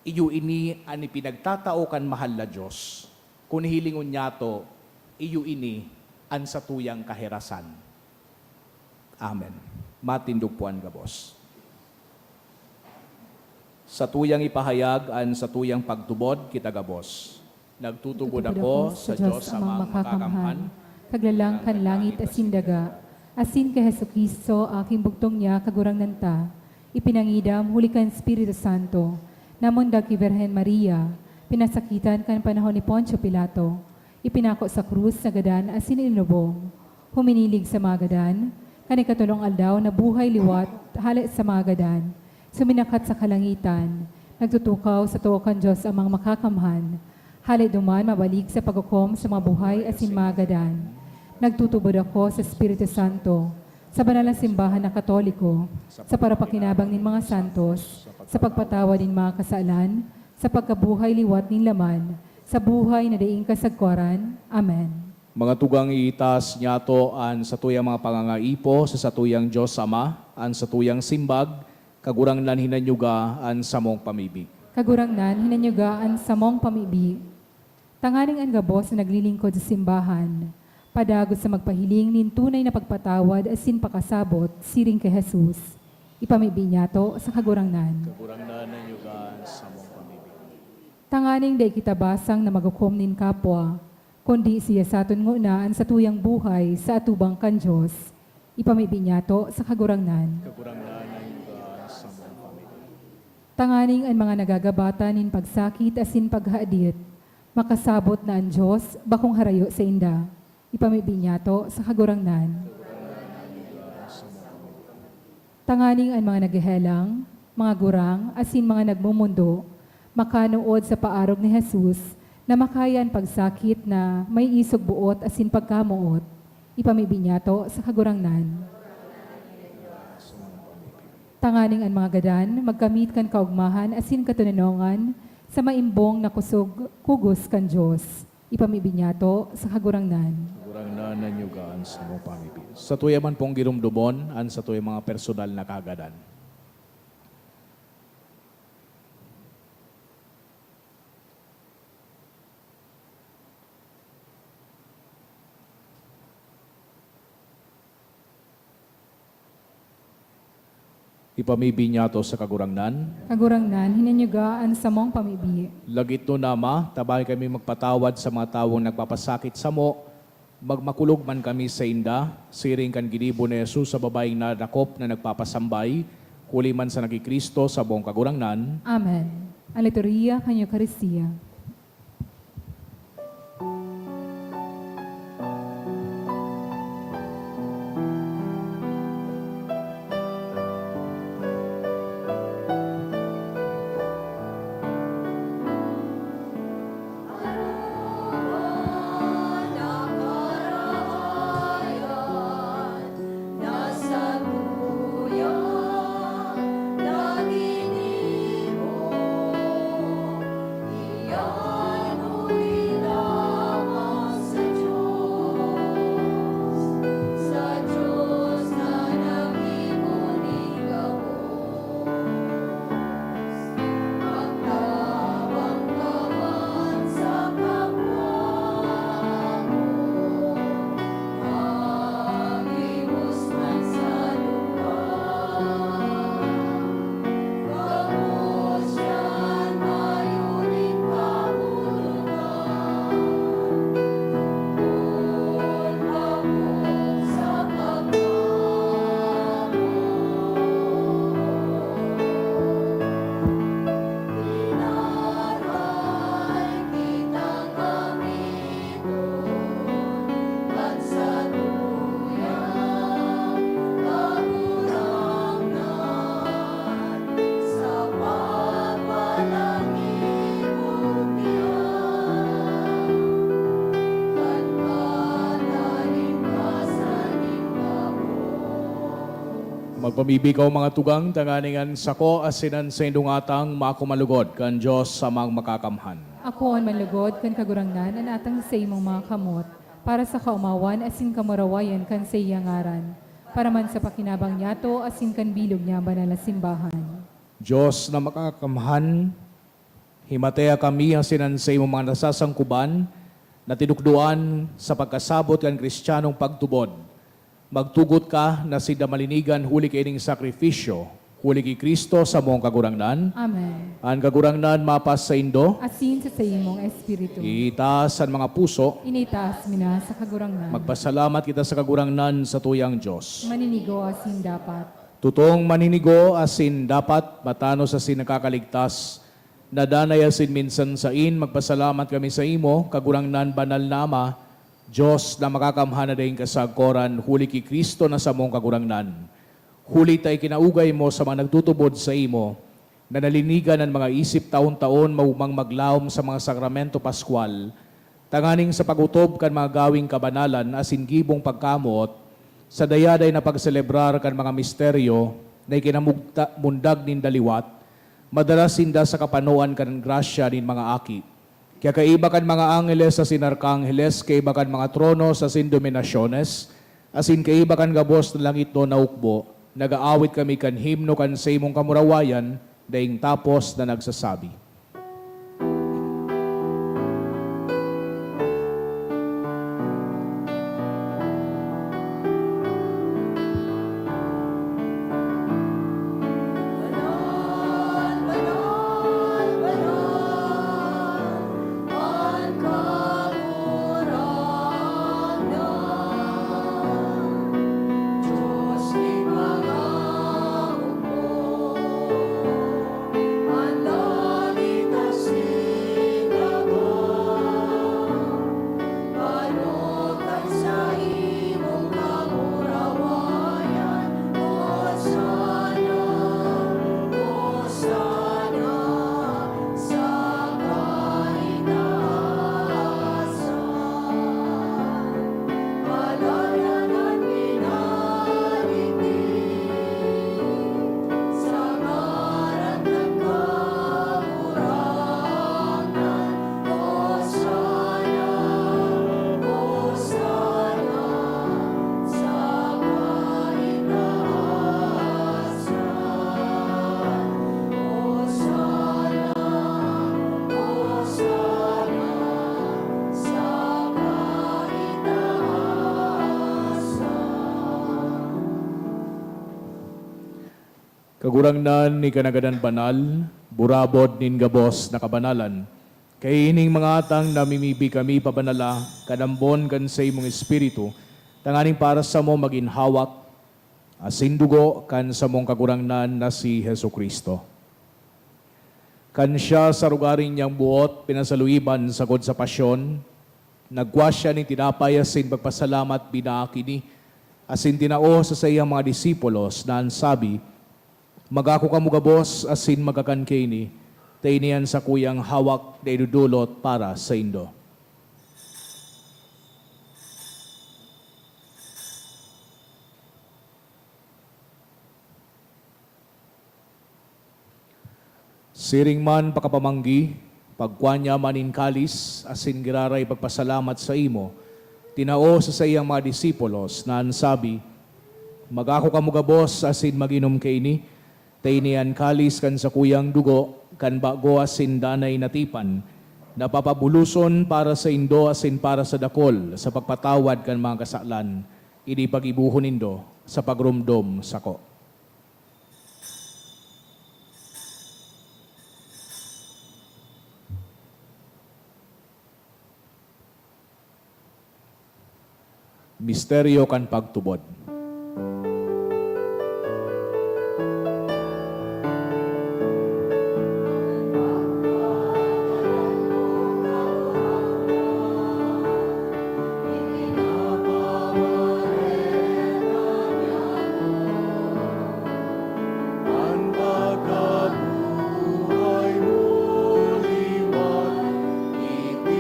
Iyo ini an ipinagtatao kan mahal na Dios. Kun hilingon nyato, iyo ini an satuyang kaherasan. Amen. Matindog po an gabos. Satuyang ipahayag an satuyang pagtubod kita gabos. Nagtutubod ako sa Dios Amang Makakamhan, Kaglalang kan langit asin daga, asin ki Jesu-Cristo, aking bugtong niya, Kagurangnan ta, ipinangidam huli kan Espiritu Santo, namundag ki Birhen Maria, pinasakitan kan panahon ni Poncio Pilato, ipinako sa krus, nagadan asin inilubong. Huminilig sa mga gadan, kan ikatolong aldaw nabuhay liwat hale sa mga gadan, suminakat sa kalangitan, nagtutukaw sa too kan Dios Amang Makakamhan. Hale duman mabalik sa paghukom sa mga buhay asin mga gadan. Nagtutubod ako sa Espiritu Santo, sa banal na simbahan na Katoliko, sa parapakinabang nin mga santos, sa pagpatawad nin mga kasalan, sa pagkabuhay liwat nin laman, sa buhay na daing kasagkoran. Amen. Mga tugang, iitaas niyato an satuyang mga pangangaipo sa satuyang Dios Ama, an satuyang simbag, Kagurangnan, hinanyuga an samong pamibi. Kagurangnan, hinanyuga an samong pamibi. Tanganing an gabos na naglilingkod sa simbahan, padagos sa magpahiling nin tunay na pagpatawad asin pakasabot, siring ki Jesus, ipamibi niyato sa Kagurangnan. Kagurangnan, hinanyuga an samong pamibi. Tanganing dai kita basang na maghukom nin kapwa, kundi siya saton ngona an satuyang buhay sa atubang kan Dios, ipamibi niyato sa Kagurangnan. Kagurangnan, hinanyuga an samong pamibi. Tanganing an mga nagagabatan nin pagsakit asin paghadit, makasabot na an Dios bakong harayo sainda, ipamibi niyato sa Kagurangnan. Tanganing an mga naghehelang, mga gurang, asin mga nagmomondo, makanood sa paarog ni Jesus na makaya an pagsakit na may isog boot asin pagkamoot, ipamibi niyato sa Kagurangnan. Tanganing an mga gadan magkamit kan kaogmahan asin katoninongan sa maimbong na kusog kugos kan Dios, ipamibi niyato sa Kagurangnan. Kagurangnan, hinanyuga an samong pamibi. Satuya man pong giromdomon an satuyang mga personal na kagadan. Ipamibi niyato sa Kagurangnan. Kagurangnan, hinanyuga an samong pamibi. Lagitnon na, Ama, tabangi kami magpatawad sa mga tawong nagpapasakit samo, magmakulog man kami sainda, siring kan ginibo ni Jesus sa babaeng nadakop na nagpapasambay, huli man sa nagkikristo sa buong Kagurangnan. Amen. Ang liturhiya kan Eukaristia. Magpamibi kaw, mga tugang, tanganing an sako asin an saindong atang maako manlugod kan Dios Amang Makakamhan. Akoon manlugod kan Kagurangnan an atang sa imong mga kamot, para sa kaomawan asin kamurawayan kan saiyang ngaran, para man sa pakinabang niyato asin kan bilog niyang banal na simbahan. Dios na Makakamhan, himatea kami asin an saimong mga nasasangkuban na tinukdoan sa pagkasabot kan Cristianong pagtubod. Magtugot ka na sinda malinigan huli kaining sakrifisyo, huli ki Cristo, samong Kagurangnan. Amen. An Kagurangnan mapasaindo. Asin sa saimong espiritu. Itaas an mga puso. Initaas mi na sa Kagurangnan. Magpasalamat kita sa Kagurangnan, satuyang Dios. Maninigo asin dapat. Totong maninigo asin dapat, matanos asin nakakaligtas, na danay asin minsan sain, magpasalamat kami saimo, Kagurangnan, banal na Ama, Dios na Makakamhan na daing kasagkoran, huli ki Cristo na samong Kagurangnan. Huli ta ikinaugay mo sa mga nagtutubod saimo, na nalinigan an mga isip taon-taon maogmang maglaom sa mga sakramento paskwal, tanganing sa pag-otob kan mga gaweng kabanalan asin gibong pagkamoot, sa dayaday na pagselebrar kan mga misteryo na ikinamugta-, mundag ninda liwat, madara sinda sa kapanoan kan grasya nin mga aki. Kaya kaiba kan mga angheles asin arkangheles, kaiba kan mga tronos asin dominasyones, asin kaiba kan gabos na langitnon na hukbo, nag-aawit kami kan himno kan saimong kamurawayan, daing tapos na nagsasabi. Kagurangnan, ika na gadan banal, burabod nin gabos na kabanalan. Kaining mga atang namimibi kami pabanala kan ambon kan saimong Espiritu, tanganing para samo magin hawak asin dugo kan samong Kagurangnan na si Jesu-Cristo. Kan siya sa rogaring niyang buot pinasaluiban sagkod sa pasyon, nagkua siya nin tinapay asin pagpasalamat binaak ini, asin tinao sa saiyang mga disipulos na an sabi, "Magako kamo gabos asin magkakan kaini, ta ini an sakuyang hawak na idodolot para saindo." Siring man pakapamanggi, pagkua niya man nin kalis asin giraray pagpasalamat saimo, tinao sa saiyang mga disipulos na an sabi, "Magako kamo gabos asin mag-inom kaini, ta ini an kalis kan sakuyang dugo kan bago asin danay na tipan, na papabuloson para saindo asin para sa dakol sa pagpatawad kan mga kasalan. Ini paggibohon nindo sa pagromdom sako." Misteryo kan pagtubod. An pagkabuhay mo liwat ipinapayo,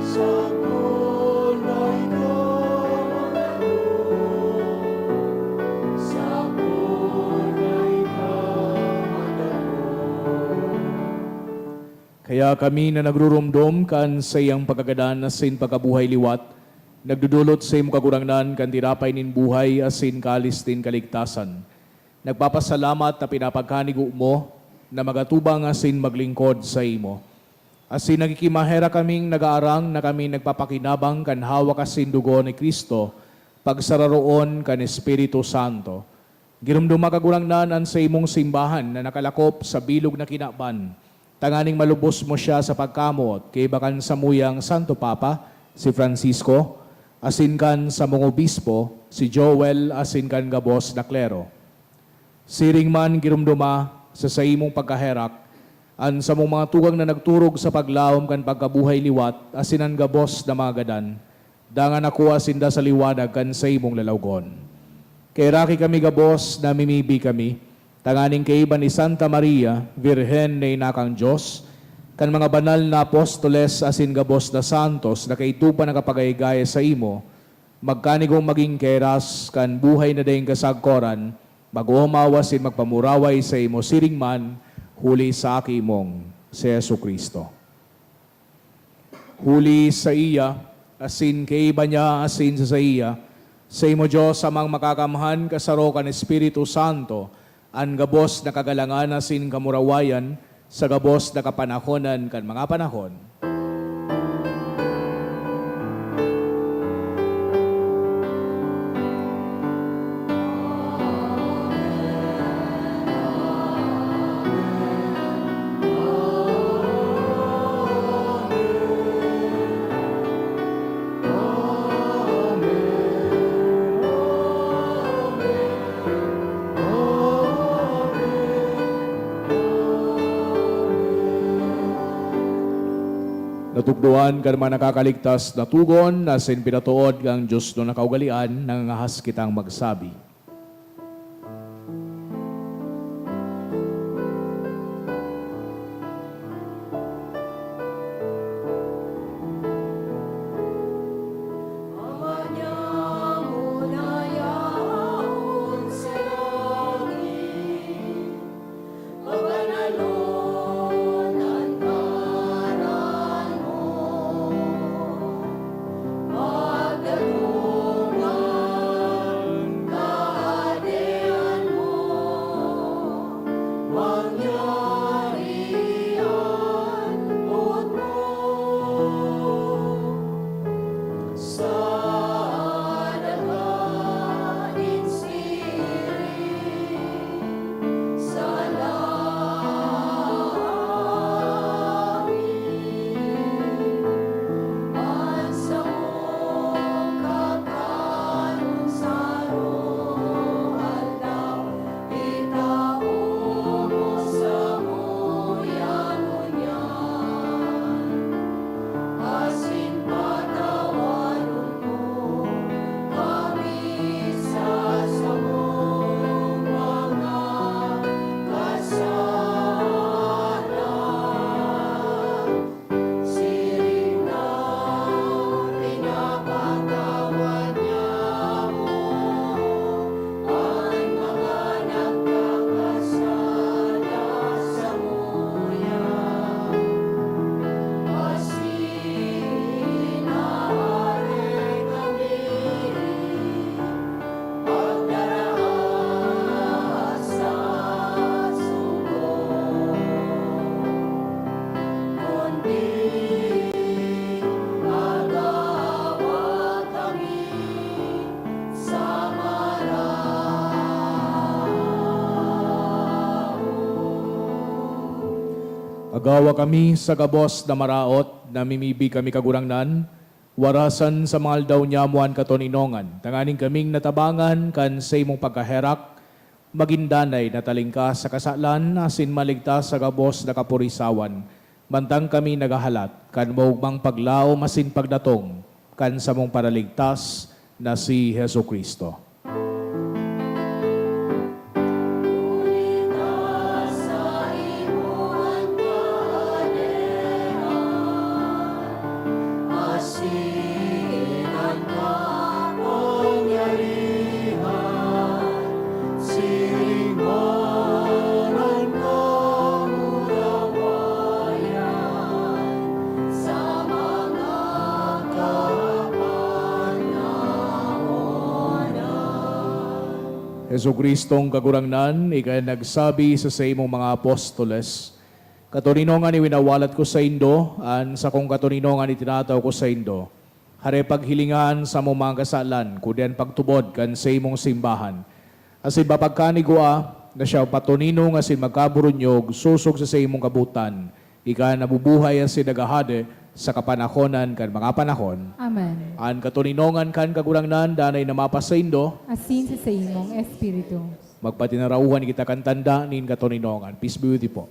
sagkod na ikaw magdakop, sagkod na ikaw magdakop. Kaya kami na nagruromdom kan saiyang pagkagadan asin pagkabuhay liwat, nagdodolot sa imo, Kagurangnan, kan tinapay nin buhay asin kalis nin kaligtasan. Nagpapasalamat na pinapagkanigo mo na magatubang asin maglingkod saimo. Asin nagkikimaherak kaming nagaarang na kami nagpapakinabang kan hawak asin dugo ni Cristo, pagsararoon kan Espiritu Santo. Giromdoma, Kagurangnan, an saimong simbahan na nakalakop sa bilog na kinaban, tanganing malubos mo siya sa pagkamoot kaiba kan samuyang Santo Papa, si Francisco, asin kan samong obispo, si Joel, asin kan gabos na klero. Siring man, giromdoma sa saimong pagkaherak an samong mga tugang na nagturog sa paglaom kan pagkabuhay liwat asin an gabos na mga gadan, dangan nakua sinda sa liwanag kan saimong lalawgon. Kaheraki kami gabos, namimibi kami, tanganing kaiba ni Santa Maria, Birhen na ina kan Dios, kan mga banal na apostoles asin gabos na santos na kaidto pa nakapagaygay saimo, magkanigong magin kaheras kan buhay na daing kasagkoran, mag-oomaw asin magpamuraway saimo siring man, huli sa Aki mong si Jesu-Cristo. Huli saiya, asin kaiba niya, asin sa saiya, saimo, Dios Amang Makakamhan, kasaro kan Espiritu Santo, an gabos na kagalangan asin kamurawayan sa gabos na kapanahonan kan mga panahon. Natukdoan kan mga nakakaligtas na togon, asin pinatood kan Dios na nakaugalean, nangangahas kitang magsabi. Gawa kami sa gabos na maraot, namimibi kami, Kagurangnan, warasan sa mga aldaw nyamo an katoninongan, tanganing kaming natabangan kan saimong pagkaherak, magin danay na talingkas sa kasalan asin maligtas sa gabos na kapurisawan, mantang kami naghahalat kan maogmang paglaom asin pagdatong kan samong Paraligtas na si Jesu-Cristo. Jesu-Cristong Kagurangnan, ika nagsabi sa saimong mga apostoles, "Katoninongan iwinawalat ko saindo, an sakong katoninongan itinataw ko saindo." Hare paghilinga an samong mga kasalan, kundi an pagtubod kan saimong simbahan. Asin mapagkanigwa na siya patoninong asin magkaburunyog sosog sa saimong kabotan, ika nabubuhay asin naghahade sa kapanahonan kan mga panahon. Amen. An katoninongan kan Kagurangnan danay na mapasaindo. Asin sa saimong espiritu. Magpatinarauhan kita kan tanda nin katoninongan. Peace be with you po.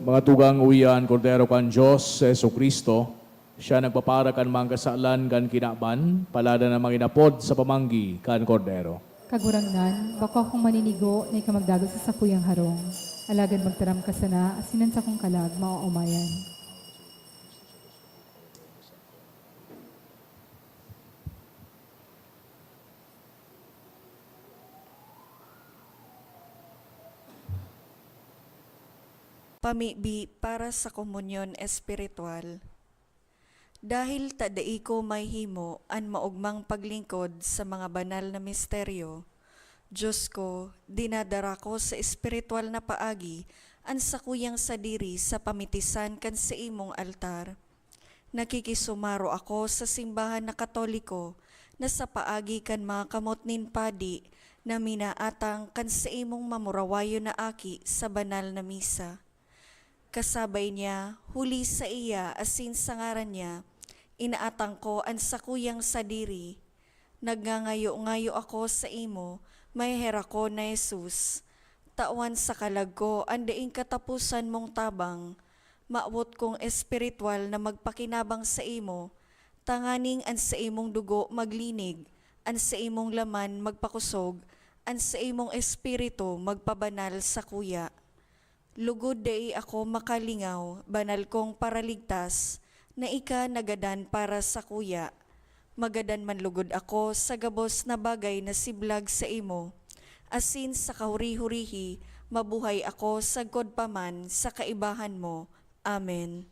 Mga tugang, uya an Kordero kan Dios, si Jesu-Cristo. Siya nagpapara kan mga kasalan kan kinaban, paladan na manginapod sa pamanggi kan Kordero. Kagurangnan, bako akong maninigo na ika magdagos sa sakuyang harong, alagad magtaram ka sana, asin an sakong kalag maoomayan. Pamibi para sa komunyon espiritual. Dahil ta dai ko mahihimo an maogmang paglingkod sa mga banal na misteryo, Dios ko, dinadara ko sa espiritual na paagi an sakuyang sadiri sa pamitisan kan saimong altar. Nakikisumaro ako sa simbahan na Katoliko na sa paagi kan mga kamot nin padi na minaatang kan saimong mamurawayon na aki sa banal na misa. Kasabay niya, huli saiya asin sa ngaran niya, inaatang ko an sakuyang sadiri. Nagngangayo-ngayo ako saimo, maheherak ko na Jesus. Tawan sa kalag ko an daing kataposan mong tabang. Mawot kong espiritual na magpakinabang saimo, tanganing an saimong dugo maglinig, an saimong laman magpakosog, an saimong espiritu magpabanal sakuya. Lugod dai ako makalingaw, banal kong Paraligtas, na ika nagadan para sakuya. Magadan man lugod ako sa gabos na bagay na siblag saimo, asin sa kahuri-hurihi mabuhay ako sagkod pa man sa kaibahan mo. Amen.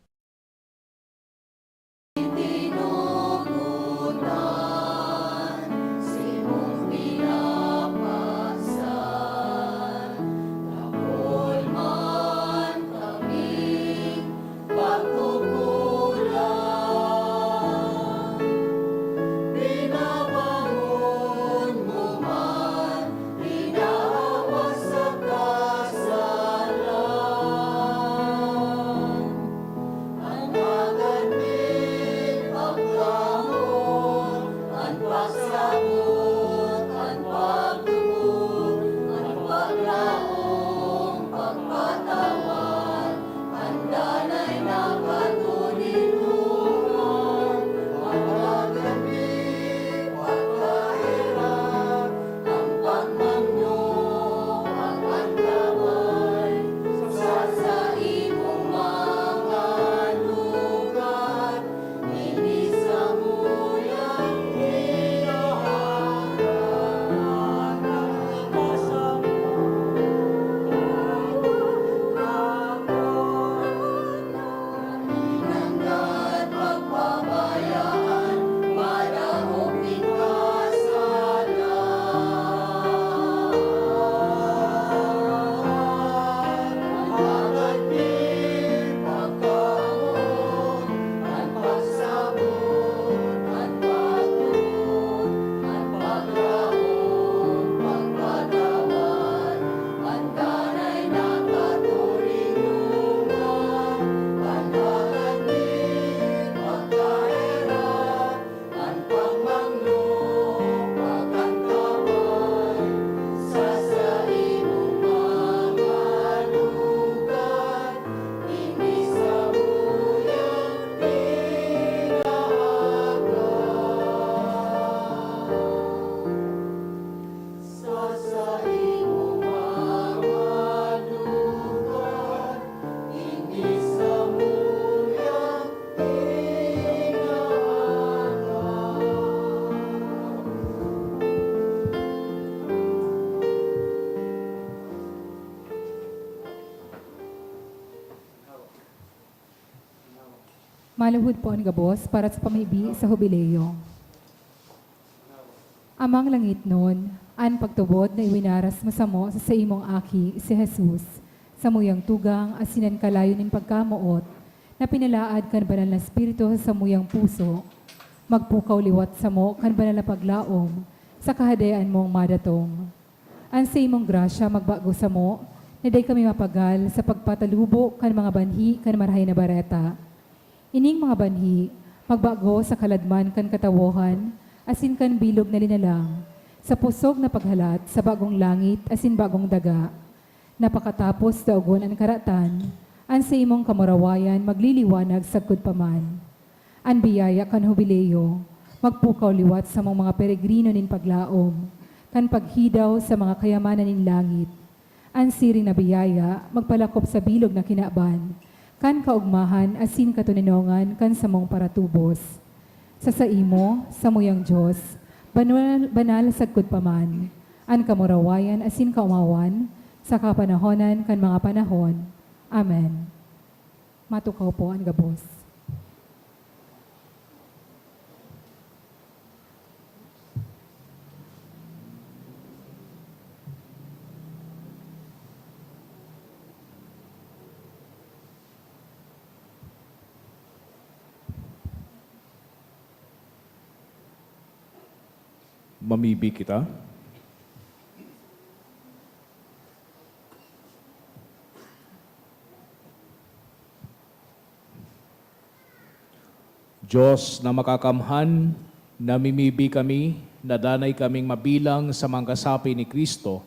Maluhod po an gabos para sa pamibi sa Hubileo. Amang langitnon, an pagtubod na iwinaras mo samo sa saimong Aki, si Jesus, samuyang tugang asin an kalayo nin pagkamoot, na pinalaad kan Banal na Espiritu sa samuyang puso, magpukaw liwat samo kan banal na paglaom sa Kahadean mong madatong. An saimong grasya magbago samo na dai kami mapagal sa pagpatalubo kan mga banhi kan Marahay na Bareta. Ining mga banhi magbago sa kaladman kan katawohan asin kan bilog na linalang, sa pusog na paghalat sa bagong langit asin bagong daga, na pakatapos daogon an karatan, an saimong kamurawayan magliliwanag sagkod pa man. An biyaya kan Hubileo magpukaw liwat samong mga peregrino nin paglaom kan paghidaw sa mga kayamanan nin langit. An siring na biyaya magpalakop sa bilog na kinaban kan kaogmahan asin katoninongan kan samong paratubos. Sa saimo, samuyang Dios, banal, banal sagkod pa man, an kamurawayan asin kaomawan sa kapanahonan kan mga panahon. Amen. Matukaw po an gabos. Mamibi kita. Dios na makakamhan, namimibi kami na danay kaming mabilang sa mga kasapi ni Cristo,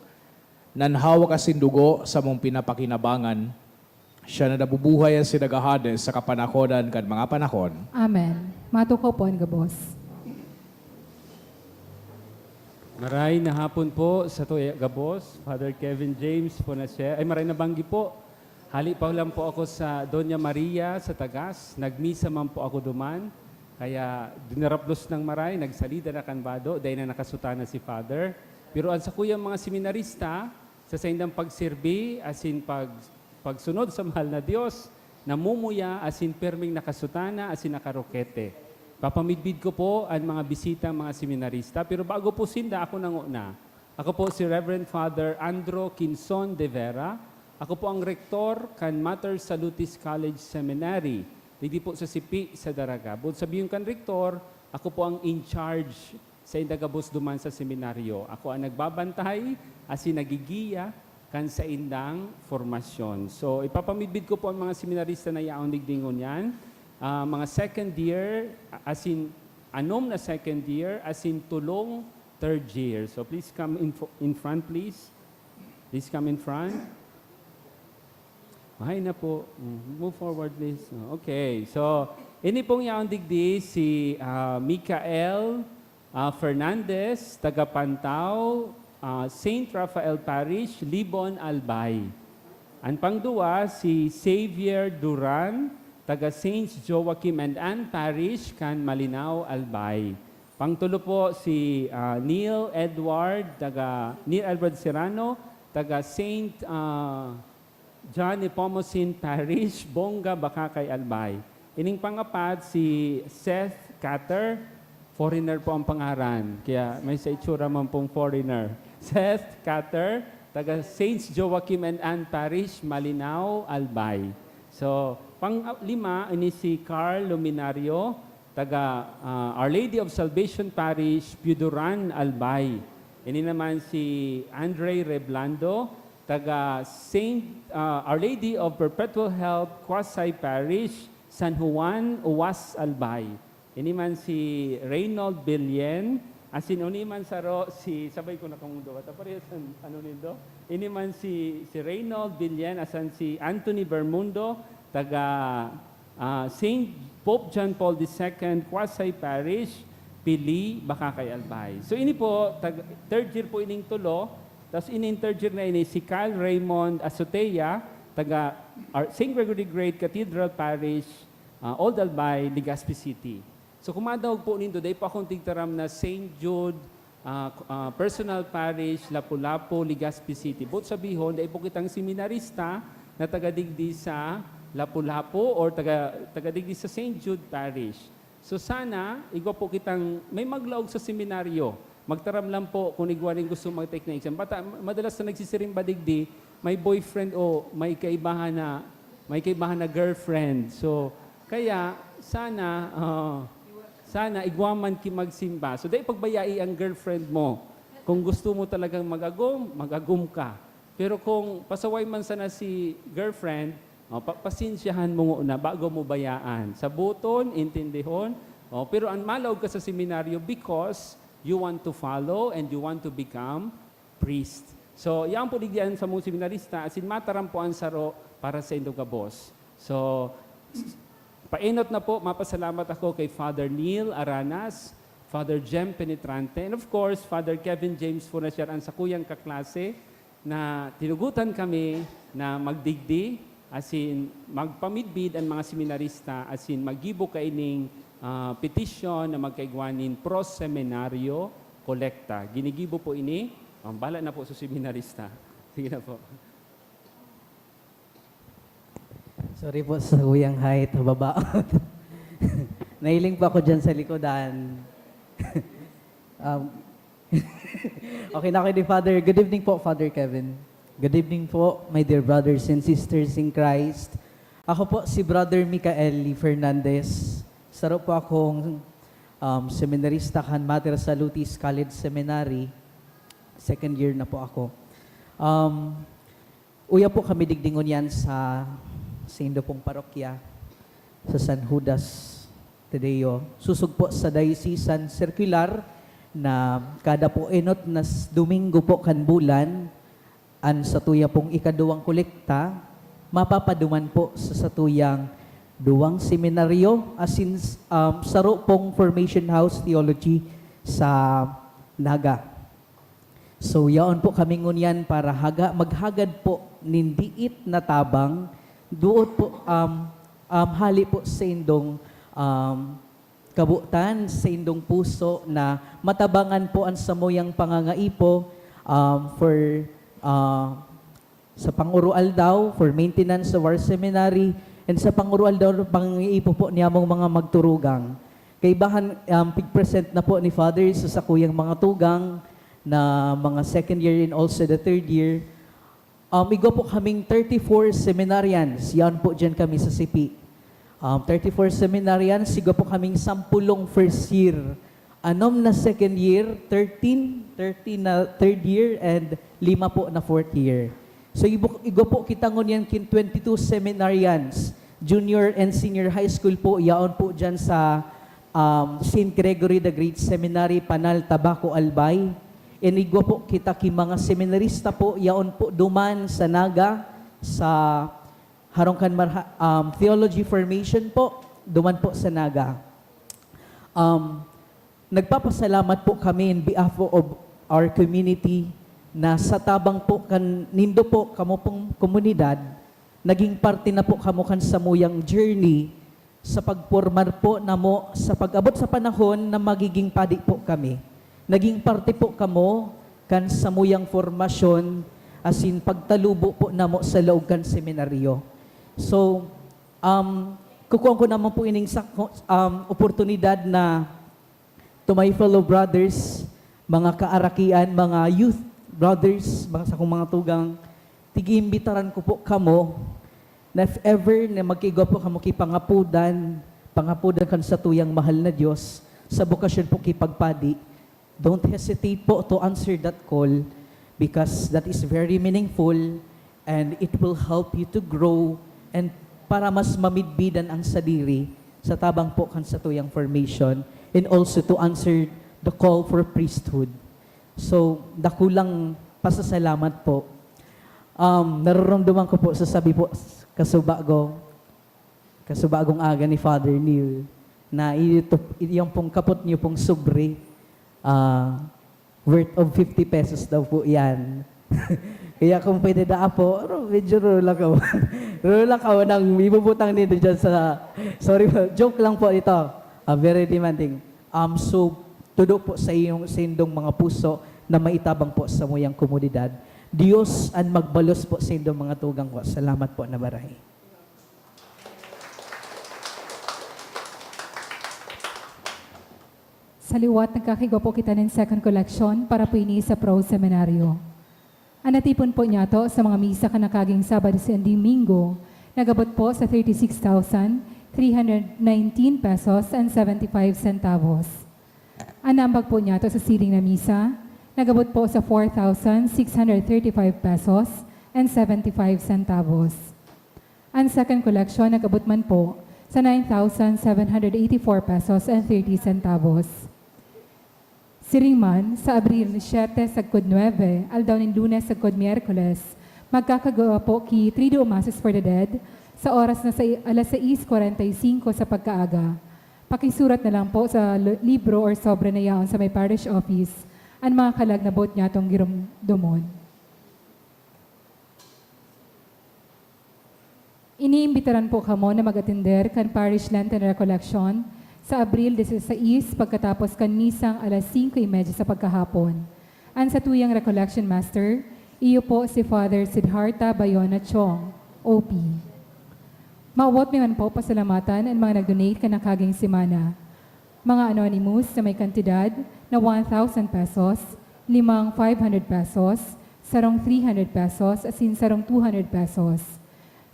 na an hawak asin dugo samong pinapakinabangan, siya na nabubuhay asin naghahade sa kapanahonan kan mga panahon. Amen. Matukaw po an gabos. Maray na hapon po sa tuya gabos, Father Kevin James Ponasye. Ay, maray na banggi po. Hali pa lang po ako sa Doña Maria sa Tagas. Nagmisa man po ako duman. Kaya dinaraplos ng maray, nagsalida na kan bado, dai na nakasutana si Father. Pero ang sakuyang mga seminarista, sa saindang pagserbi, asin pag, pagsunod sa mahal na Dios, namumuya, asin perming nakasutana, asin nakarokete. Papamidbid ko po ang mga bisitang mga seminarista, pero bago po sinda, ako nanguna. Ako po si Reverend Father Andro Quinzon de Vera. Ako po ang rektor kan Mater Salutis College Seminary, digdi po sa Sipi, sa Daraga. Bukod sabihon kan rektor, ako po ang in charge sainda gabos duman sa seminaryo. Ako ang nagbabantay asin nagigiya kan saindang formasyon. So, ipapamidbid ko po ang mga seminarista na yaon digdi ngunyan. Ah, mga second year, asin anom na second year, asin tolong third year. So, please come in fo-, in front, please. Please come in front. Mahay na po. Mm, move forward, please. Oh, okay. So, ini pong yaon digdi si, ah, Michael, ah, Fernandez, taga Pantao, ah, Saint Raphael Parish, Libon, Albay. An pangduwa, si Xavier Duran, taga Saints Joachim and Anne Parish, kan Malinao, Albay. Pangtulo po, si, ah, Neil Edward, taga, Neil Edward Serrano, taga Saint, ah, John Nepomucen Parish, Bonga, Bacacay, Albay. Ining pangapat, si Seth Cater, foreigner po ang pangaran, kaya may sa itsura man pong foreigner. Seth Cater, taga Saints Joachim and Anne Parish, Malinao, Albay. So, pang, ah, lima, ini si Carl Luminario, taga, ah, Our Lady of Salvation Parish, Piuduran, Albay. Ini naman si Andre Reblando, taga Saint, ah, Our Lady of Perpetual Help, Quasi Parish, San Juan, Uwas, Albay. Ini man si Reynold Billen, asin ini man saro si, sabay ko na kang duwa, ta parehas an ano nindo. Ini man si, si Reynold Billen, asan si Anthony Bermundo, taga, ah, Saint Pope John Paul the Second Quasi Parish, Pili, Bacacay, Albay. So, ini po, tag-, third year po ining tulo. Tas ining third year na ini, si Carl Raymond Azotea, taga Ar-, Saint Gregory the Great Cathedral Parish, ah, Old Albay, Legazpi City. So, kung madangog po nindo, dai po akong tigtaram na Saint Jude, ah, ah, Personal Parish, Lapu-Lapu, Legazpi City. Boot sabihon, dai po kitang seminarista na taga digdi sa Lapu-Lapu or taga, taga digdi sa Saint Jude Parish. So sana, igwa po kitang may maglaog sa seminaryo. Magtaram lang po kung igwa nin gusto mag-take na exam. Bata, madalas na nagsisiring ba digdi, may boyfriend o may kaibahan na, may kaibahan na girlfriend. So, kaya sana, ah, sana igwa man ki magsimba. So, dai pagbayai ang girlfriend mo. Kung gusto mo talagang mag-agom, mag-agom ka. Pero kung pasaway man sana si girlfriend, o, pa-, pasensyahan mo nguna bago mo bayaan. Saboton, intindihon, o, pero an malaog ka sa seminaryo because you want to follow and you want to become priest. So, yan po digdi an samong seminarista, asin mataram po an saro para sa indong gabos. So, paenot na po, mapasalamat ako kay Father Neil Aranas, Father Jem Penetrante, and of course, Father Kevin James Fonaciar, an sakuyang kaklase, na tinugotan kami na magdigdi, asin magpamidbid an mga seminarista, asin maggibo kaining, ah, petisyon na magkaigwa nin pro-seminaryo kolekta. Ginigibo po ini, um, bala na po sa seminarista. Sige na po. Sorry po sa sakuyang height, baba. Nahiling po ako dyan sa likodan. Um, okay na kayo ni Father. Good evening po, Father Kevin. Good evening po, my dear brothers and sisters in Christ. Ako po si Brother Michael Lee Fernandez. Saro po akong, um, seminarista kan Mater Salutis College Seminary. Second year na po ako. Um, uya po kami digdi ngunyan sa saindo pong parokya, sa San Judas Tadeo. Sosog po sa diocesan circular na kada po enot na s-, Domingo po kan bulan, an satuya pong ikaduwang kolekta mapapaduman po sa satuyang duwang seminaryo, asin s-, um, saro pong Formation House Theology sa Naga. So, yaon po kami ngunyan para haga-, maghagad po nin diit na tabang, duot po, um, um, hali po saindong, um, kabotan, saindong puso na matabangan po an samuyang pangangaipo, um, for, uh, sa pang-oroaldaw, for maintenance of our seminary, and sa pang-oroaldaw na pangangaipo po niyamong mga magturugang. Kaibahan, um, pig-present na po ni Father sa sakuyang mga tugang na mga second year and also the third year. Um, igwa po kaming thirty-four seminarians. Yan po dyan kami sa Sipi. Um, thirty-four seminarians, igwa po kaming sampulong first year. Anom na second year, thirteen, thirteen na third year, and lima po na fourth year. So, ibu-, igwa po kita ngunyan kin twenty-two seminarians. Junior and senior high school po, yaon po dyan sa, um, Saint Gregory the Great Seminary, Panal, Tabaco, Albay. And igwa po kita ki mga seminarista po, yaon po duman sa Naga, sa harong kan marha-, um, theology formation po, duman po sa Naga. Um, nagpapasalamat po kami in behalf of our community na sa tabang po kan nindo po, kamo pong komunidad, naging parte na po kamo kan samuyang journey sa pagpormar po namo sa pag-abot sa panahon na magiging padi po kami. Naging parte po kamo kan samuyang formasyon asin pagtalubo po namo sa laog kan seminaryo. So, um, kukuhaan ko naman po ining sa-, um, oportunidad na to my fellow brothers, mga kaarakian, mga youth brothers, mga sakong mga tugang, tig-iimbitaran ko po kamo na if ever na magkaigwa po kamo ki pangapodan, pangapodan kan satuyang mahal na Dios, sa bokasyon po ki pagpadi, don't hesitate po to answer that call because that is very meaningful and it will help you to grow and para mas mamidbidan ang sadiri sa tabang po kan satuyang formation and also to answer the call for priesthood. So, dakulang pasasalamat po. Um, nararamdaman ko po sa sabi po, s-, kasuba ko, kasubagong aga ni Father Neil, na ito, yung pong kapot niyo pong sobre, ah, worth of fifty pesos daw po yan. Kaya kung pwede da po, ro-, medyo rola ka. Rola ka nang ibubutang nindo dyan sa, sorry po, joke lang po ito. Ah, very demanding. Um, so, tudo po sa iyong, sa indong mga puso na maitabang po sa muyang komunidad. Dios an magbalos po sa indong mga tugang po. Salamat po na maray. Liwat, nagkakigwa po kita nin second collection para po ini sa Pro Seminario. An natipon po niyato sa mga misa kan nakaging Sabado asin Domingo, nag-abot po sa thirty-six thousand three hundred nineteen pesos and seventy-five centavos. An naambag po niyato sa siring na misa, nag-abot po sa four thousand six hundred thirty-five pesos and seventy-five centavos. An second collection nag-abot man po sa nine thousand seven hundred eighty-four pesos and thirty centavos. Siring man, sa Abril siete sagkod nuebe, aldaw nin Lunes sagkod Miyerkules, magkakagwa po ki Triduum Masses for the Dead sa oras na sa alas sais kwarenta y singko sa pagkaaga. Pakisurat na lang po sa li-, libro or sobre na yaon sa may parish office an mga kalag na boot nyatong giromdomon. Iniimbitaran po kamo na mag-atender kan Parish Lenten Recollection sa Abril dieciséis pagkatapos kan misang alas singko y media sa pagkahapon. An satuyang Recollection Master, iyo po si Father Siddhartha Bayona Chong, O P. Maawot mi man po pasalamatan an mga nag-donate kan nakaging semana. Mga anonymous na may kantidad na one thousand pesos, limang five hundred pesos, sarong three hundred pesos, asin sarong two hundred pesos.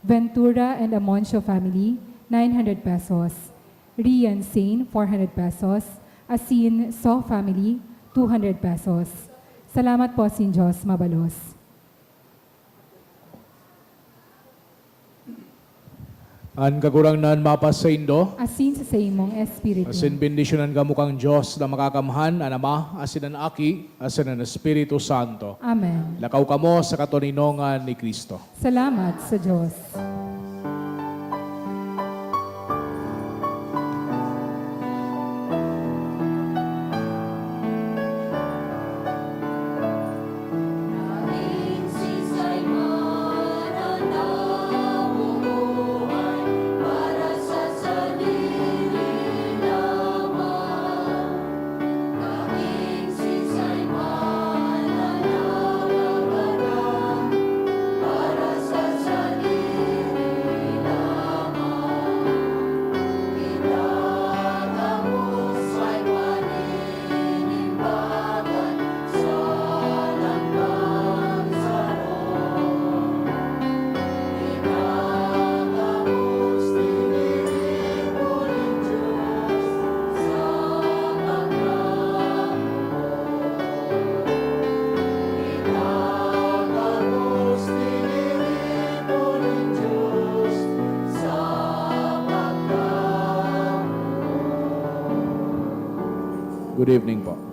Ventura and Amoncio family, nine hundred pesos. Rian Sane, four hundred pesos, asin So family, two hundred pesos. Salamat po, asin Dios mabalos. An Kagurangnan mapasaindo. Asin sa saimong espiritu. Asin bendisyonan kamo kan Dios na Makakamhan, an Ama, asin an Aki, asin an Espiritu Santo. Amen. Lakaw kamo sa katoninongan ni Cristo. Salamat sa Dios. Good evening po.